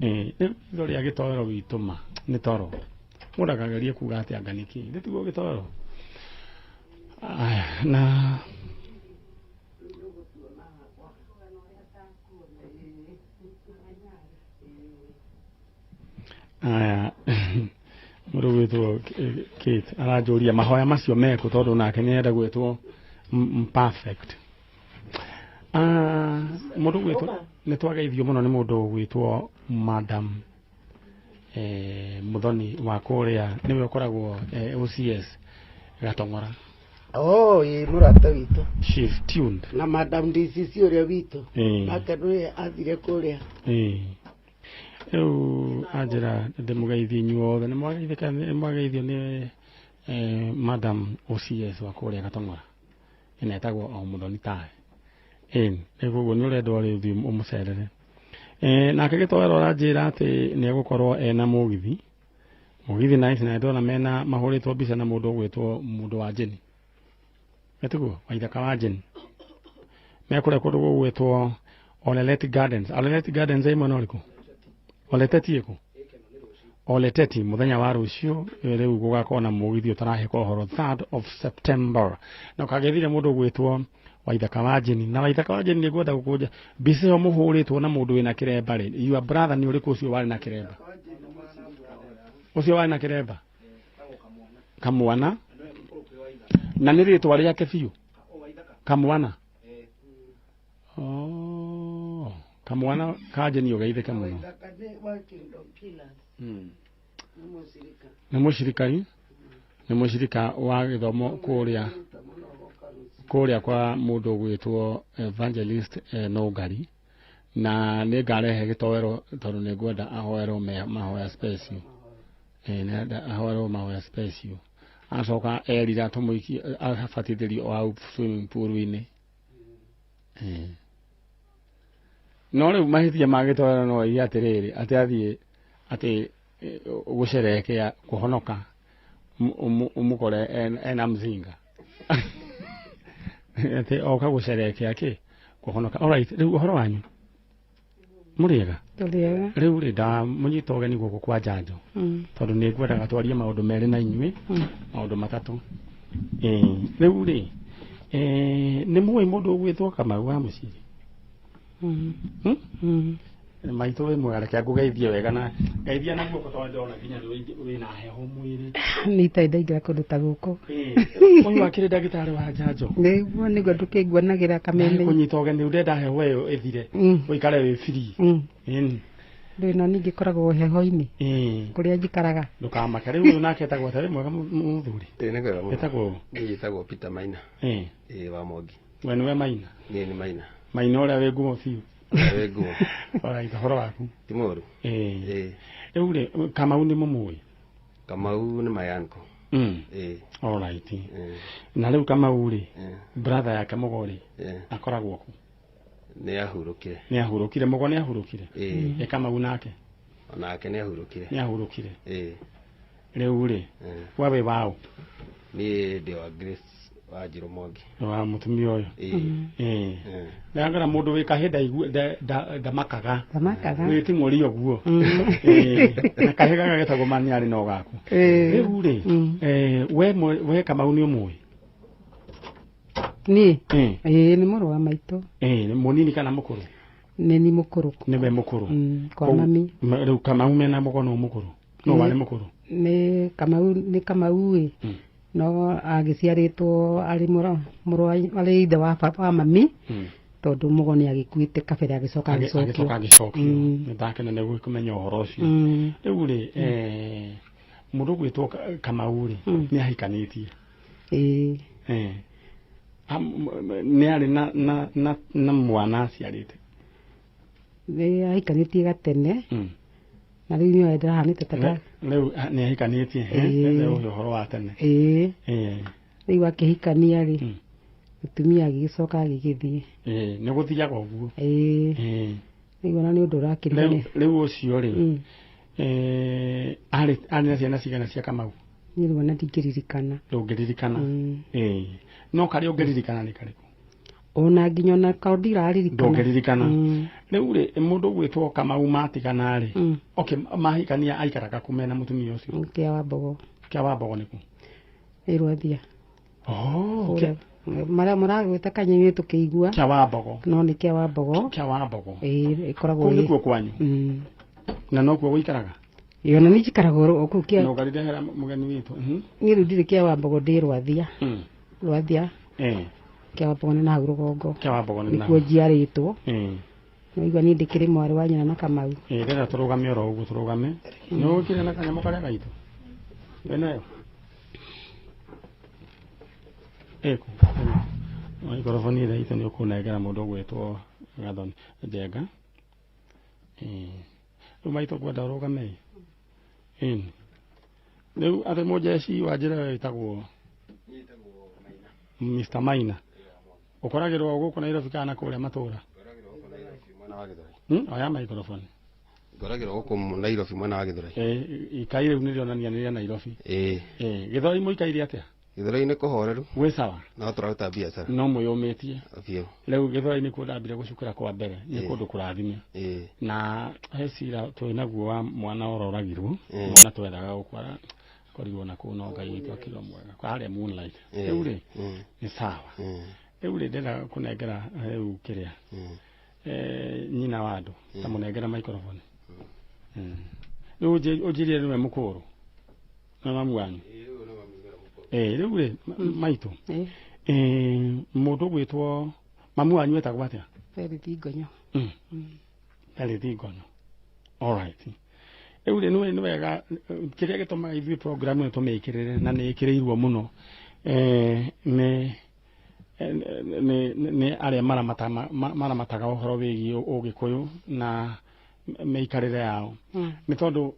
Rĩu itho rĩa gĩtoero witũ ma nĩ toro. Mũndũ akageria kuga atĩ anga nĩ kĩĩ. Nĩ tiguo gĩtoero. Aya, na aya mũndũ gwĩtwo Kate aranjũria mahoya macio mekũ tondũ nake nĩenda gwĩtwo perfect. Mũndũ gwĩtwo nĩ twageithio mũno nĩ mũndũ gwĩtwo Madam Muthoni wa kũrĩa nĩwe ũkoragwo OCS Gatong'ora. Oh, ĩ mũrata witũ. She's tuned. Na Madam DCC ũrĩa witũ. Nake nĩwe athire kũrĩa. Rĩu anjĩra ndĩmũgeithie inyuothe nĩ mwageithio nĩ Madam OCS wa kũrĩa Gatong'ora ĩna ĩtagwo o Muthoni tawe. Rĩu koguo nĩ ũrendwo rĩu ũthiĩ ũmũcerere. Nake gĩtoero aranjĩra atĩ nĩ egũkorwo ena mũgithi nice na ndona mena mahũrĩtwo mbica na mũndũ ũgwĩtwo mũndũ wa Jeni. Etiguo Waithaka wa Jeni. Mekũrĩa kũndũ gũgwĩtwo Olelet Gardens. Olelet Gardens ĩ mwena ũrĩkũ? Oleteti ĩkũ? Oleteti mũthenya wa rũciũ rĩu gũgakorwo na mũgithi ũtarahĩka ũhoro 3rd of September. Na ũkagethire mũndũ ũgwĩtwo Waithaka wa Jeni. Na Waithaka wa Jeni nĩngwenda gũkũnja mbica ĩyo mũhũrĩtwo na mũndũ wĩna kĩremba rĩ. Your brother nĩ ũrĩkũ ũcio warĩ na kĩremba? Ũcio warĩ na kĩremba? Kamwana. Na nĩ rĩtwa rĩake biũ? Kamwana. Oh, kamwana ka Jeni ũgeithĩke mũno. Nĩ mũcirika. Nĩ mũcirika wa gĩthomo kũrĩa kwa mũndũ ũgwĩtwo Evangelist Nũngari, na nĩ ngarehe gĩtoero tondũ nĩ ngwenda ahoerwo mahoya special. Nĩ ahoerwo mahoya special. Acoka erira tũmũikie abatithĩrio o hau swimming pool-inĩ. No rĩu mahĩtia ma gĩtoero no oige atĩrĩrĩ, atĩ athiĩ atĩ gũcerekea kũhonoka ũmũkore ena mzinga. Atĩ oka gũcerekea kĩ kũhonoka. Alright, rĩu ũhoro wanyu mũrĩega? Tũrĩega. Rĩu rĩ ndamũnyita ũgeni gũkũ kwa njanjo tondũ nĩ ngwendaga twarie maũndũ merĩ na inyuĩ, maũndũ matatũ. Rĩu rĩ nĩ mũĩ mũndũ ũgwĩtwo Kamau wa Mũciri? Maitũ wĩ mwega, reke ngũgeithie wega na ngeithia na guoko tondũ ndĩrona nginya wĩna heho mwĩrĩ. Nĩ itarĩ ndaingĩra kũndũ ta gũkũ. Ũyũ akĩrĩ ndagĩtarĩ wa njanjo. Nĩguo nĩguo ndũkĩnguanagĩra kameme. Kũnyita ũgeni ndenda heho ĩyo ĩthire. Ũikare wĩ free. Ndũĩ na ningĩ ngoragwo heho-inĩ. Kũrĩa njikaraga. Ndũkamake. Rĩu ũyũ nake etagwo atĩa? Wĩ mwega mũthuri? Ĩĩ nĩ kwega mũno. Etagwo? Niĩ njĩtagwo Peter Maina. Ĩĩ wa Mwangi. We nĩwe Maina? Niĩ nĩ Maina. Maina ũrĩa wĩ ngumo biũ. Ũrĩa wĩ ngumo. Alright, ũhoro waku? Ti mũru. Rĩu rĩ Kamau nĩ mũmũĩ? Kamau nĩ my uncle. Alright. Na rĩu Kamau rĩ, brother yake Mũgo rĩ, akoragwo kũ? Nĩ ahurũkire. Nĩ ahurũkire, Mũgo nĩ ahurũkire. Ĩ Kamau nake? Onake nĩ ahurũkire. Nĩ ahurũkire. Rĩu rĩ, we wĩ waũ? Niĩ ndĩ wa Grace wa Njirũ Mwangi. Wa mũtumia ũyũ. Ndangara mũndũ wĩ kahĩ ndamakaga. Ndamakaga. Wĩ ti mũri ũguo. Na kahĩ gaka getagwo maniarĩ no gaku. Rĩu rĩ, we Kamau nĩ ũmũĩ? Niĩ? Ĩĩ nĩ mũrũ wa maitũ. Nĩ mũnini kana mũkũrũ? Nĩ ni mũkũrũ. Nĩwe mũkũrũ. Kwa mami. Rĩu Kamau mena mũgo no mũkũrũ? No warĩ mũkũrũ? Nĩ Kamau, nĩ Kamau ĩ. No agĩciarĩtwo arĩ mũrũ arĩ ithe wa mami. Tondũ Mũgo nĩ agĩkuĩte kabere agĩcoka agĩcokio. Agĩcoka agĩcokio. Nĩ ndakena nĩ kũmenya ũhoro ũcio. Rĩu rĩ, mũndũ ũgwĩtwo Kamau rĩ, nĩ ahikanĩtie? Ĩĩ. Nĩ arĩ na mwana aciarĩte? Nĩ ahikanĩtie gatene. Na rĩu nĩoe ndĩrahanĩte ta rĩu nĩ ahikanĩtie, rĩu ũhoro wa tene. Rĩu akĩhikania rĩ, mũtumia agĩgĩcoka agĩgĩthiĩ. Nĩ gũthiaga ũguo. Rĩu ona nĩ ũndũ ũrakĩrigania. Rĩu ũcio rĩ, arĩ na ciana cigana cia Kamau? Niĩ rĩu ona ndingĩririkana. Ndũngĩririkana? No karĩa ũngĩririkana nĩ karĩkũ? Ona nginya ona kao ndiraririkana. Ndũngĩririkana. Rĩu rĩ, mũndũ ũgwĩtwo Kamau matigana rĩ, okay, mahikania aikaraga kũ mena mũtumia ũcio? Kĩa wa Mbogo. Kĩa wa Mbogo nĩ kũ? Nĩ Rwathia. Marĩa mũragwĩta kanyeni tũkĩigua. Kĩa wa Mbogo. No nĩ kĩa wa Mbogo. Kĩa wa Mbogo. Ĩĩ, ĩkoragwo kũu nĩkuo kwanyu? Na nokuo gũikaraga? Ĩĩ, ona niĩ njikaraga o kũu kĩa. No ngarindehera mũgeni witũ. Niĩ rĩu ndirĩ kĩa wa Mbogo, ndĩ Rwathia. Rwathia. Kĩa wa Mbogo nĩ na hau rũgongo. Kĩa wa Mbogo nĩ na nĩkuo njiarĩtwo. Naigua niĩ ndĩkĩrĩ mwarĩ wa nyina na Kamau. Ndĩrenda tũrũgame oro ũguo tũrũgame. Nĩ ũkire na kanyamũ karĩa gaitũ? Wĩ nayo? Ĩkũ. Maikroboni ĩrĩa itũ nĩ ũkũnengera mũndũ ũgwĩtwo Gathoni Njenga. Rĩu maitũ ngwenda ũrũgame. Rĩu atĩ mũjeci wa njĩra ĩyo ĩtagwo Mr. Maina. Ũkoragĩrwo gũkũ Nairobi kana kũrĩa matũra? Oya microphone. Ngoragĩrwo gũkũ Nairobi mwena wa Gĩthũrai. Ikai rĩu nĩrĩonania nĩ rĩa Nairobi. Gĩthũrai mũikaire atĩa? Gĩthũrai nĩ kũhoreru. Gwĩ sawa? No tũraruta biacara. No mwĩyũmĩtie. Biũ. Rĩu Gĩthũrai nĩkuo ndambire gũcukĩra kwa mbere, nĩ kũndũ kũrathime. Na he cira twĩ naguo wa mwana ororagirwo, mwana twethaga gũkũ akorirwo na kũu no Ngai witũ akĩrwo mwega. Harĩa Moonlight. Rĩu rĩ, nĩ sawa. Rĩu rĩ ndĩrenda kũnengera rĩu kĩrĩa. Nyina wa andũ, ta mũnengera microphone. Rĩu ũnjĩrire nĩwe mũkũrũ. Na mamu wanyu. Rĩu rĩ, maitũ. Mũndũ ũgwĩtwo mamu wanyu etagwo atĩa? Ferithi Ngonyo. Ferithi Ngonyo. All right. Rĩu rĩ nĩ wega kĩrĩa gĩtũmaga ithuĩ program ĩno tũmĩkĩrĩre na nĩ ĩkĩrĩirwo mũno nĩ arĩa maramataga ũhoro wĩgiĩ ũgĩkũyũ na mĩikarĩre yao. Nĩ tondũ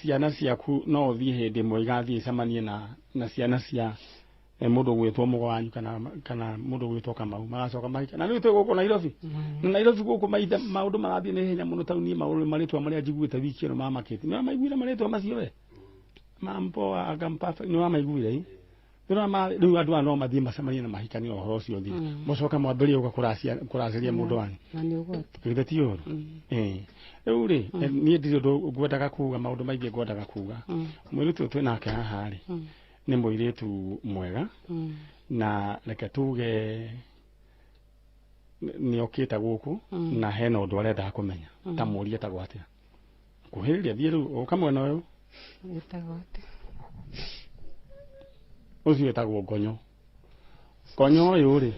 ciana ciaku no ũthiĩ hĩndĩ ĩmwe igathiĩ icemanie na ciana cia mũndũ ũgwĩtwo Mũgo wanyu kana mũndũ ũgwĩtwo Kamau magacoka mahika. Na rĩu twĩ gũkũ Nairobi. Na Nairobi gũkũ maithe maũndũ marathiĩ na ihenya mũno taũni maũndũ marĩtwa marĩa njiguĩte wiki ĩno mamakĩte. Nĩ wamaiguire marĩtwa macio we? Mampoa agampafa nĩ wamaiguire ĩ? Rĩu andũ aya no mathiĩ macemanie na mahikanie ũhoro ũcio ũthiĩ. Mũcoke mwambĩrĩrie gũka kũracĩria mũndũ wanyu. Na nĩ ũgwati. Githĩ ti ũru? Rĩu rĩ niĩ ndirĩ ũndũ ngwendaga kuga maũndũ maingĩ ngwendaga kuga. Mũirĩtu ũyũ twĩ nake haha rĩ nĩ mũirĩtu mwega na reke tuge nĩ okĩte gũkũ na hena ũndũ arendaga kũmenya ta mũrie etagwo atĩa. Kuhĩrĩria thiĩ rĩu ũka mwena ũyũ. Etagwo atĩa? Ũcio wĩtagwo Ngonyo. Ngonyo ũyũ rĩ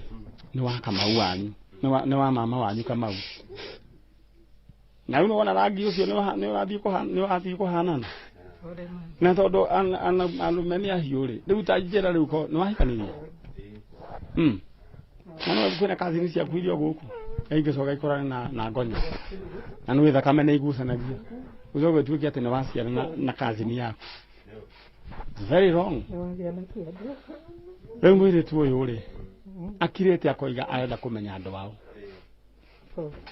nĩ wa Kamau wanyu, nĩ wa mama wanyu Kamau. Na rĩu nĩwona rangi ũcio nĩ ũrathiĩ kũhanana. Na tondũ arũme nĩ ahiũ rĩ, rĩu ta njĩra rĩu ko nĩ wahikanirie? Na no kwĩna kazini ciaku iria gũkũ ingĩcoka ikorane na Ngonyo. Na nĩ thakame nĩ igucanagia. Ũcoke ũtuĩke atĩ nĩ waciara na kazini yaku. Very wrong. Rĩu mũirĩtu ũyũ rĩ akirĩte akoiga arenda kũmenya andũ ao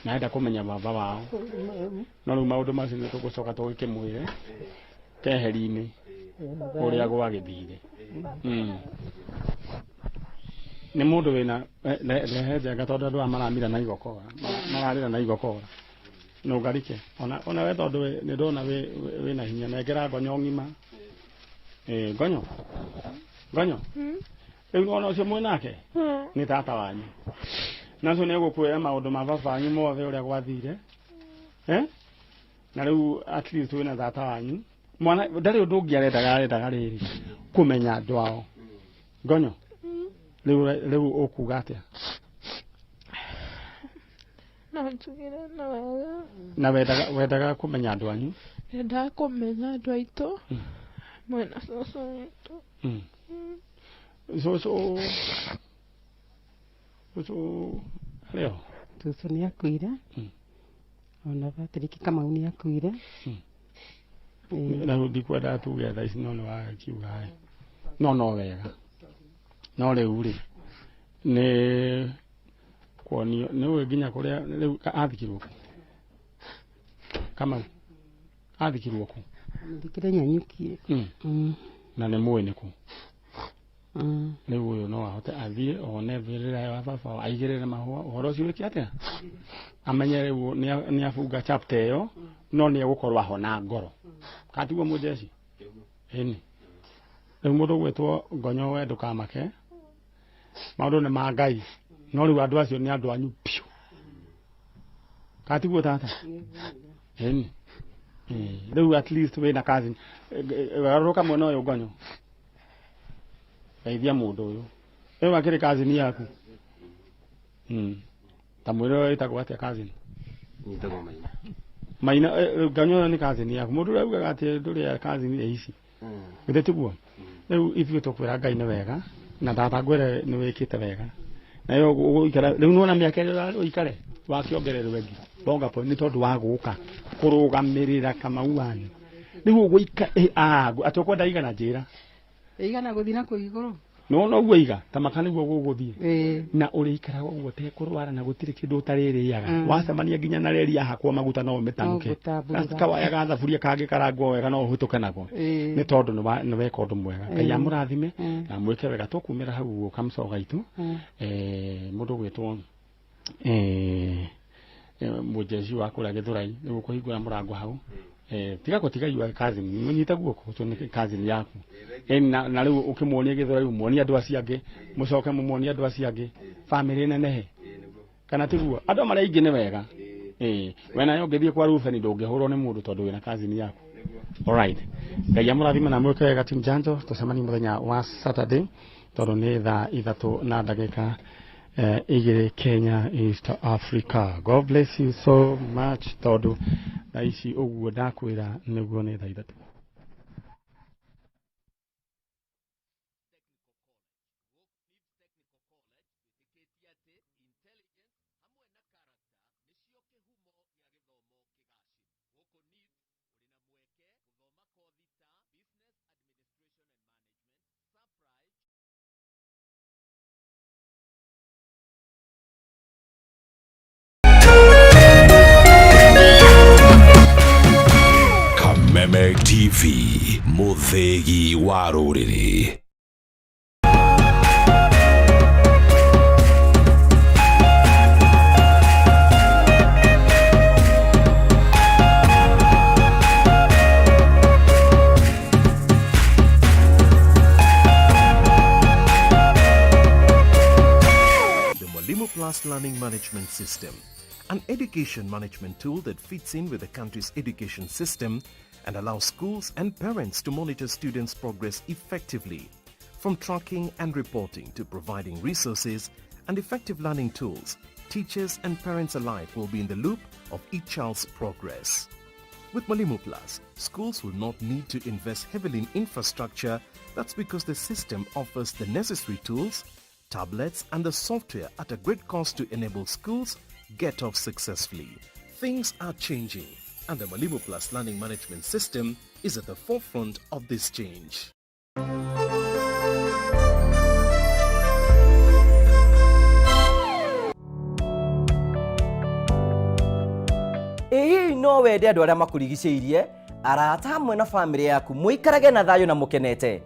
na arenda kũmenya baba wao. No rĩu maũndũ macio nĩ tũgũcoka tũgĩkĩmwĩre keheri-inĩ ũrĩa gwagĩthire. Nĩ mũndũ wĩna rehe njenga tondũ andũ aya maramira na igokora, mararĩra na igokora. Nũngarike ona we tondũ nĩ ndona wĩna hinya nengera Ngonyo ng'ima. Ngonyo Ngonyo rĩu nĩwona ũcio mwĩnake nĩ tata wanyu. Na ũcio nĩ egũkwĩra maũndũ ma baba wanyu mothe ũrĩa gwathire. Na rĩu at least wĩna tata wanyu. Mwana ndarĩ ũndũ ũngĩ arendaga rĩrĩ kũmenya andũ ao. Ngonyo rĩu ũkuga atĩa? No njugire na wega. Na wendaga kũmenya andũ anyu? Ndendaga kũmenya andũ aitũ mwena cũcũ witũ. Cũcũ arĩ ho? Cũcũ nĩ akuire. Ona Patrick Kamau nĩ akuire. Na rĩu ndikwenda tuge thaa ici no nĩ wakiuga ĩ. No wega. No rĩu rĩ nĩ kuonio nĩ ũĩ nginya kũrĩa rĩu athikirwo kũ? Kamau athikirwo kũ? Athikire Nyanyuki. Na nĩ mũĩ nĩ kũ? Rĩu ũyũ no ahote athiĩ one mbĩrĩra ya baba aigĩrĩre mahũa ũhoro ũcio wĩke atĩa? Amenye rĩu nĩ abunga chapter ĩyo no nĩ egũkorwo ahona ngoro. Katiguo mũjeshi? Ĩni. Rĩu mũndũ ũgwĩtwo Ngonyo we ndũkamake. Maũndũ nĩ ma Ngai. No rĩu andũ acio nĩ andũ anyu biũ. Katiguo tata? Ĩni. Rĩu at least wĩna cousin. Garũrũka mwena ũyũ Ngonyo. Geithia mũndũ ũyũ. Rĩu akĩrĩ cousin yaku. Ta mwĩre ĩtagwo atĩa cousin? Nyitagwo Maina. Maina Ngonyo ũyũ nĩ cousin yaku. Mũndũ ũrĩa ugaga atĩ ndũrĩ cousin ĩ ici. Githĩ tiguo? Rĩu ithuĩ tũkwĩra Ngai nĩ wega na tata ngwĩre nĩ wĩkĩte wega. Nayo ũgũikara rĩu nĩwona mĩaka ĩrĩa ũikare wakĩongererwo ĩngĩ. Bonga point nĩ tondũ wa gũka kũrũgamĩrĩra Kamau wanyu. Rĩu ũgũikara atĩ ũkwenda igana njĩra. Igana gũthiĩ na kũu igũrũ. Nĩwona ũguo iga ta maka nĩguo gũgũthiĩ. Na ũrĩikaraga ũguo ũtekũrwara na gũtirĩ kĩndũ ũtarĩrĩaga. Wacemania nginya na reri yahakwo maguta no ũmĩtanuke. Kawaya ga thaburia kangĩkarangwo wega no ũhĩtũke nako. Nĩ tondũ nĩ weka ũndũ mwega. Ngai amũrathime na mwĩke wega. Tũkumĩra hau ũguo kamũcoga gaitũ. Mũndũ ũgwĩtwo mũjeshi wa kũrĩa Gĩthũrai rĩu ũkũhingũra mũrango hau. Tiga gũtiga yua cousin mũnyite guoko ũcio nĩ cousin yaku. Na rĩu ũkĩmuonia Gĩthũrai ũmuonie andũ acio angĩ mũcoke mũmuonie andũ acio angĩ famĩlĩ nenehe kana tiguo andũ marĩa aingĩ nĩ wega. We nayo ũngĩthiĩ kwa Reuben ndũngĩhũrwo nĩ mũndũ tondũ wĩna cousin yaku. Alright. Ngai amũrathime na mwĩke wega team Janjo. Tũcemanie mũthenya wa Saturday tondũ nĩ thaa 3 na ndagĩka Igĩrĩ Kenya, East Africa. God bless you so much, tondũ thaa ici ũguo ndakwĩra nĩguo nĩ thaa 3. Kameme TV, mũthĩgi wa rũrĩrĩ. The Mwalimu Plus Learning Management System, an education management tool that fits in with the country's education system and allows schools and parents to monitor students' progress effectively. From tracking and reporting to providing resources and effective learning tools, teachers and parents alike will be in the loop of each child's progress. With Mwalimu Plus, schools will not need to invest heavily in infrastructure. That's because the system offers the necessary tools, tablets and the software at a great cost to enable schools get off successfully. Things are changing, and the Mwalimu Plus Learning Management System is at the forefront of this change. Ĩ no wende andũ arĩa makũrigicĩirie, arata hamwe na bamĩrĩ yaku mũikarage na thayũ na mũkenete.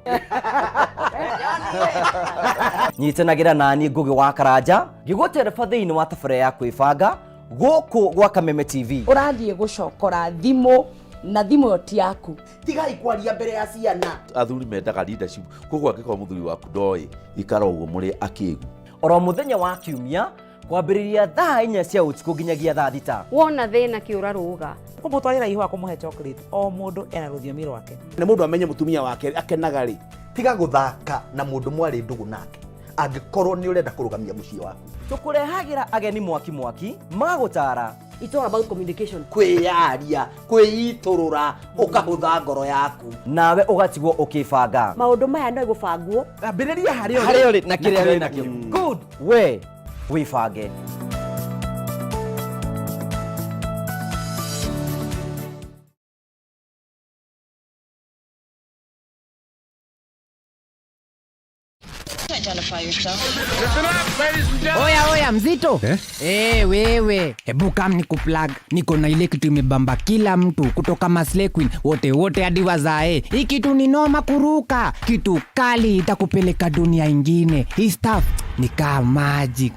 Nyitanagĩra nani Ngũgĩ wa Karanja ngĩgũtereba thĩinĩ wa tabarĩra ya kwĩbanga gũkũ gwa Kameme TV. Ũrathiĩ gũcokora thimũ na thimũ ĩyo ti yaku. Tigai kwaria mbere ya ciana. Athuri mendaga leadership, koguo angĩkorwo mũthuri waku ndoĩ, ikara ũguo mũrĩ akĩgu. Oro mũthenya wa kiumia kwambĩrĩria thaa 4 cia ũtukũ nginyagia thaa 6. Wona thĩna kĩũra rũga. Kũmũtwarĩra ihũa, kũmũhe chocolate, o mũndũ ena rũthiomi rwake. Nĩ mũndũ amenye mũtumia wake akenaga rĩ. Tiga gũthaka na mũndũ mwarĩ ndũgũ nake angĩkorwo nĩ ũrenda kũrũgamia mũciĩ waku. Tũkũrehagĩra ageni mwaki mwaki magũtara. It's all about communication. Kwĩyaria, kwĩitũrũra, ũkahũtha ngoro yaku. Nawe ũgatigwo ũkĩbanga. Maũndũ maya no gũbangwo. Ambĩrĩria harĩa harĩa ũrĩ na kĩrĩa wĩ nakĩo. Good, we wĩbange. Identify yourself. Oya oya, mzito eh? Hey, wewe hebu kam nikuplug. Niko na ile kitu imebamba kila mtu kutoka maslay queen wote wote hadi wazae. Hii kitu ni noma kuruka, kitu kali itakupeleka dunia ingine. Hii stuff ni kaa magic.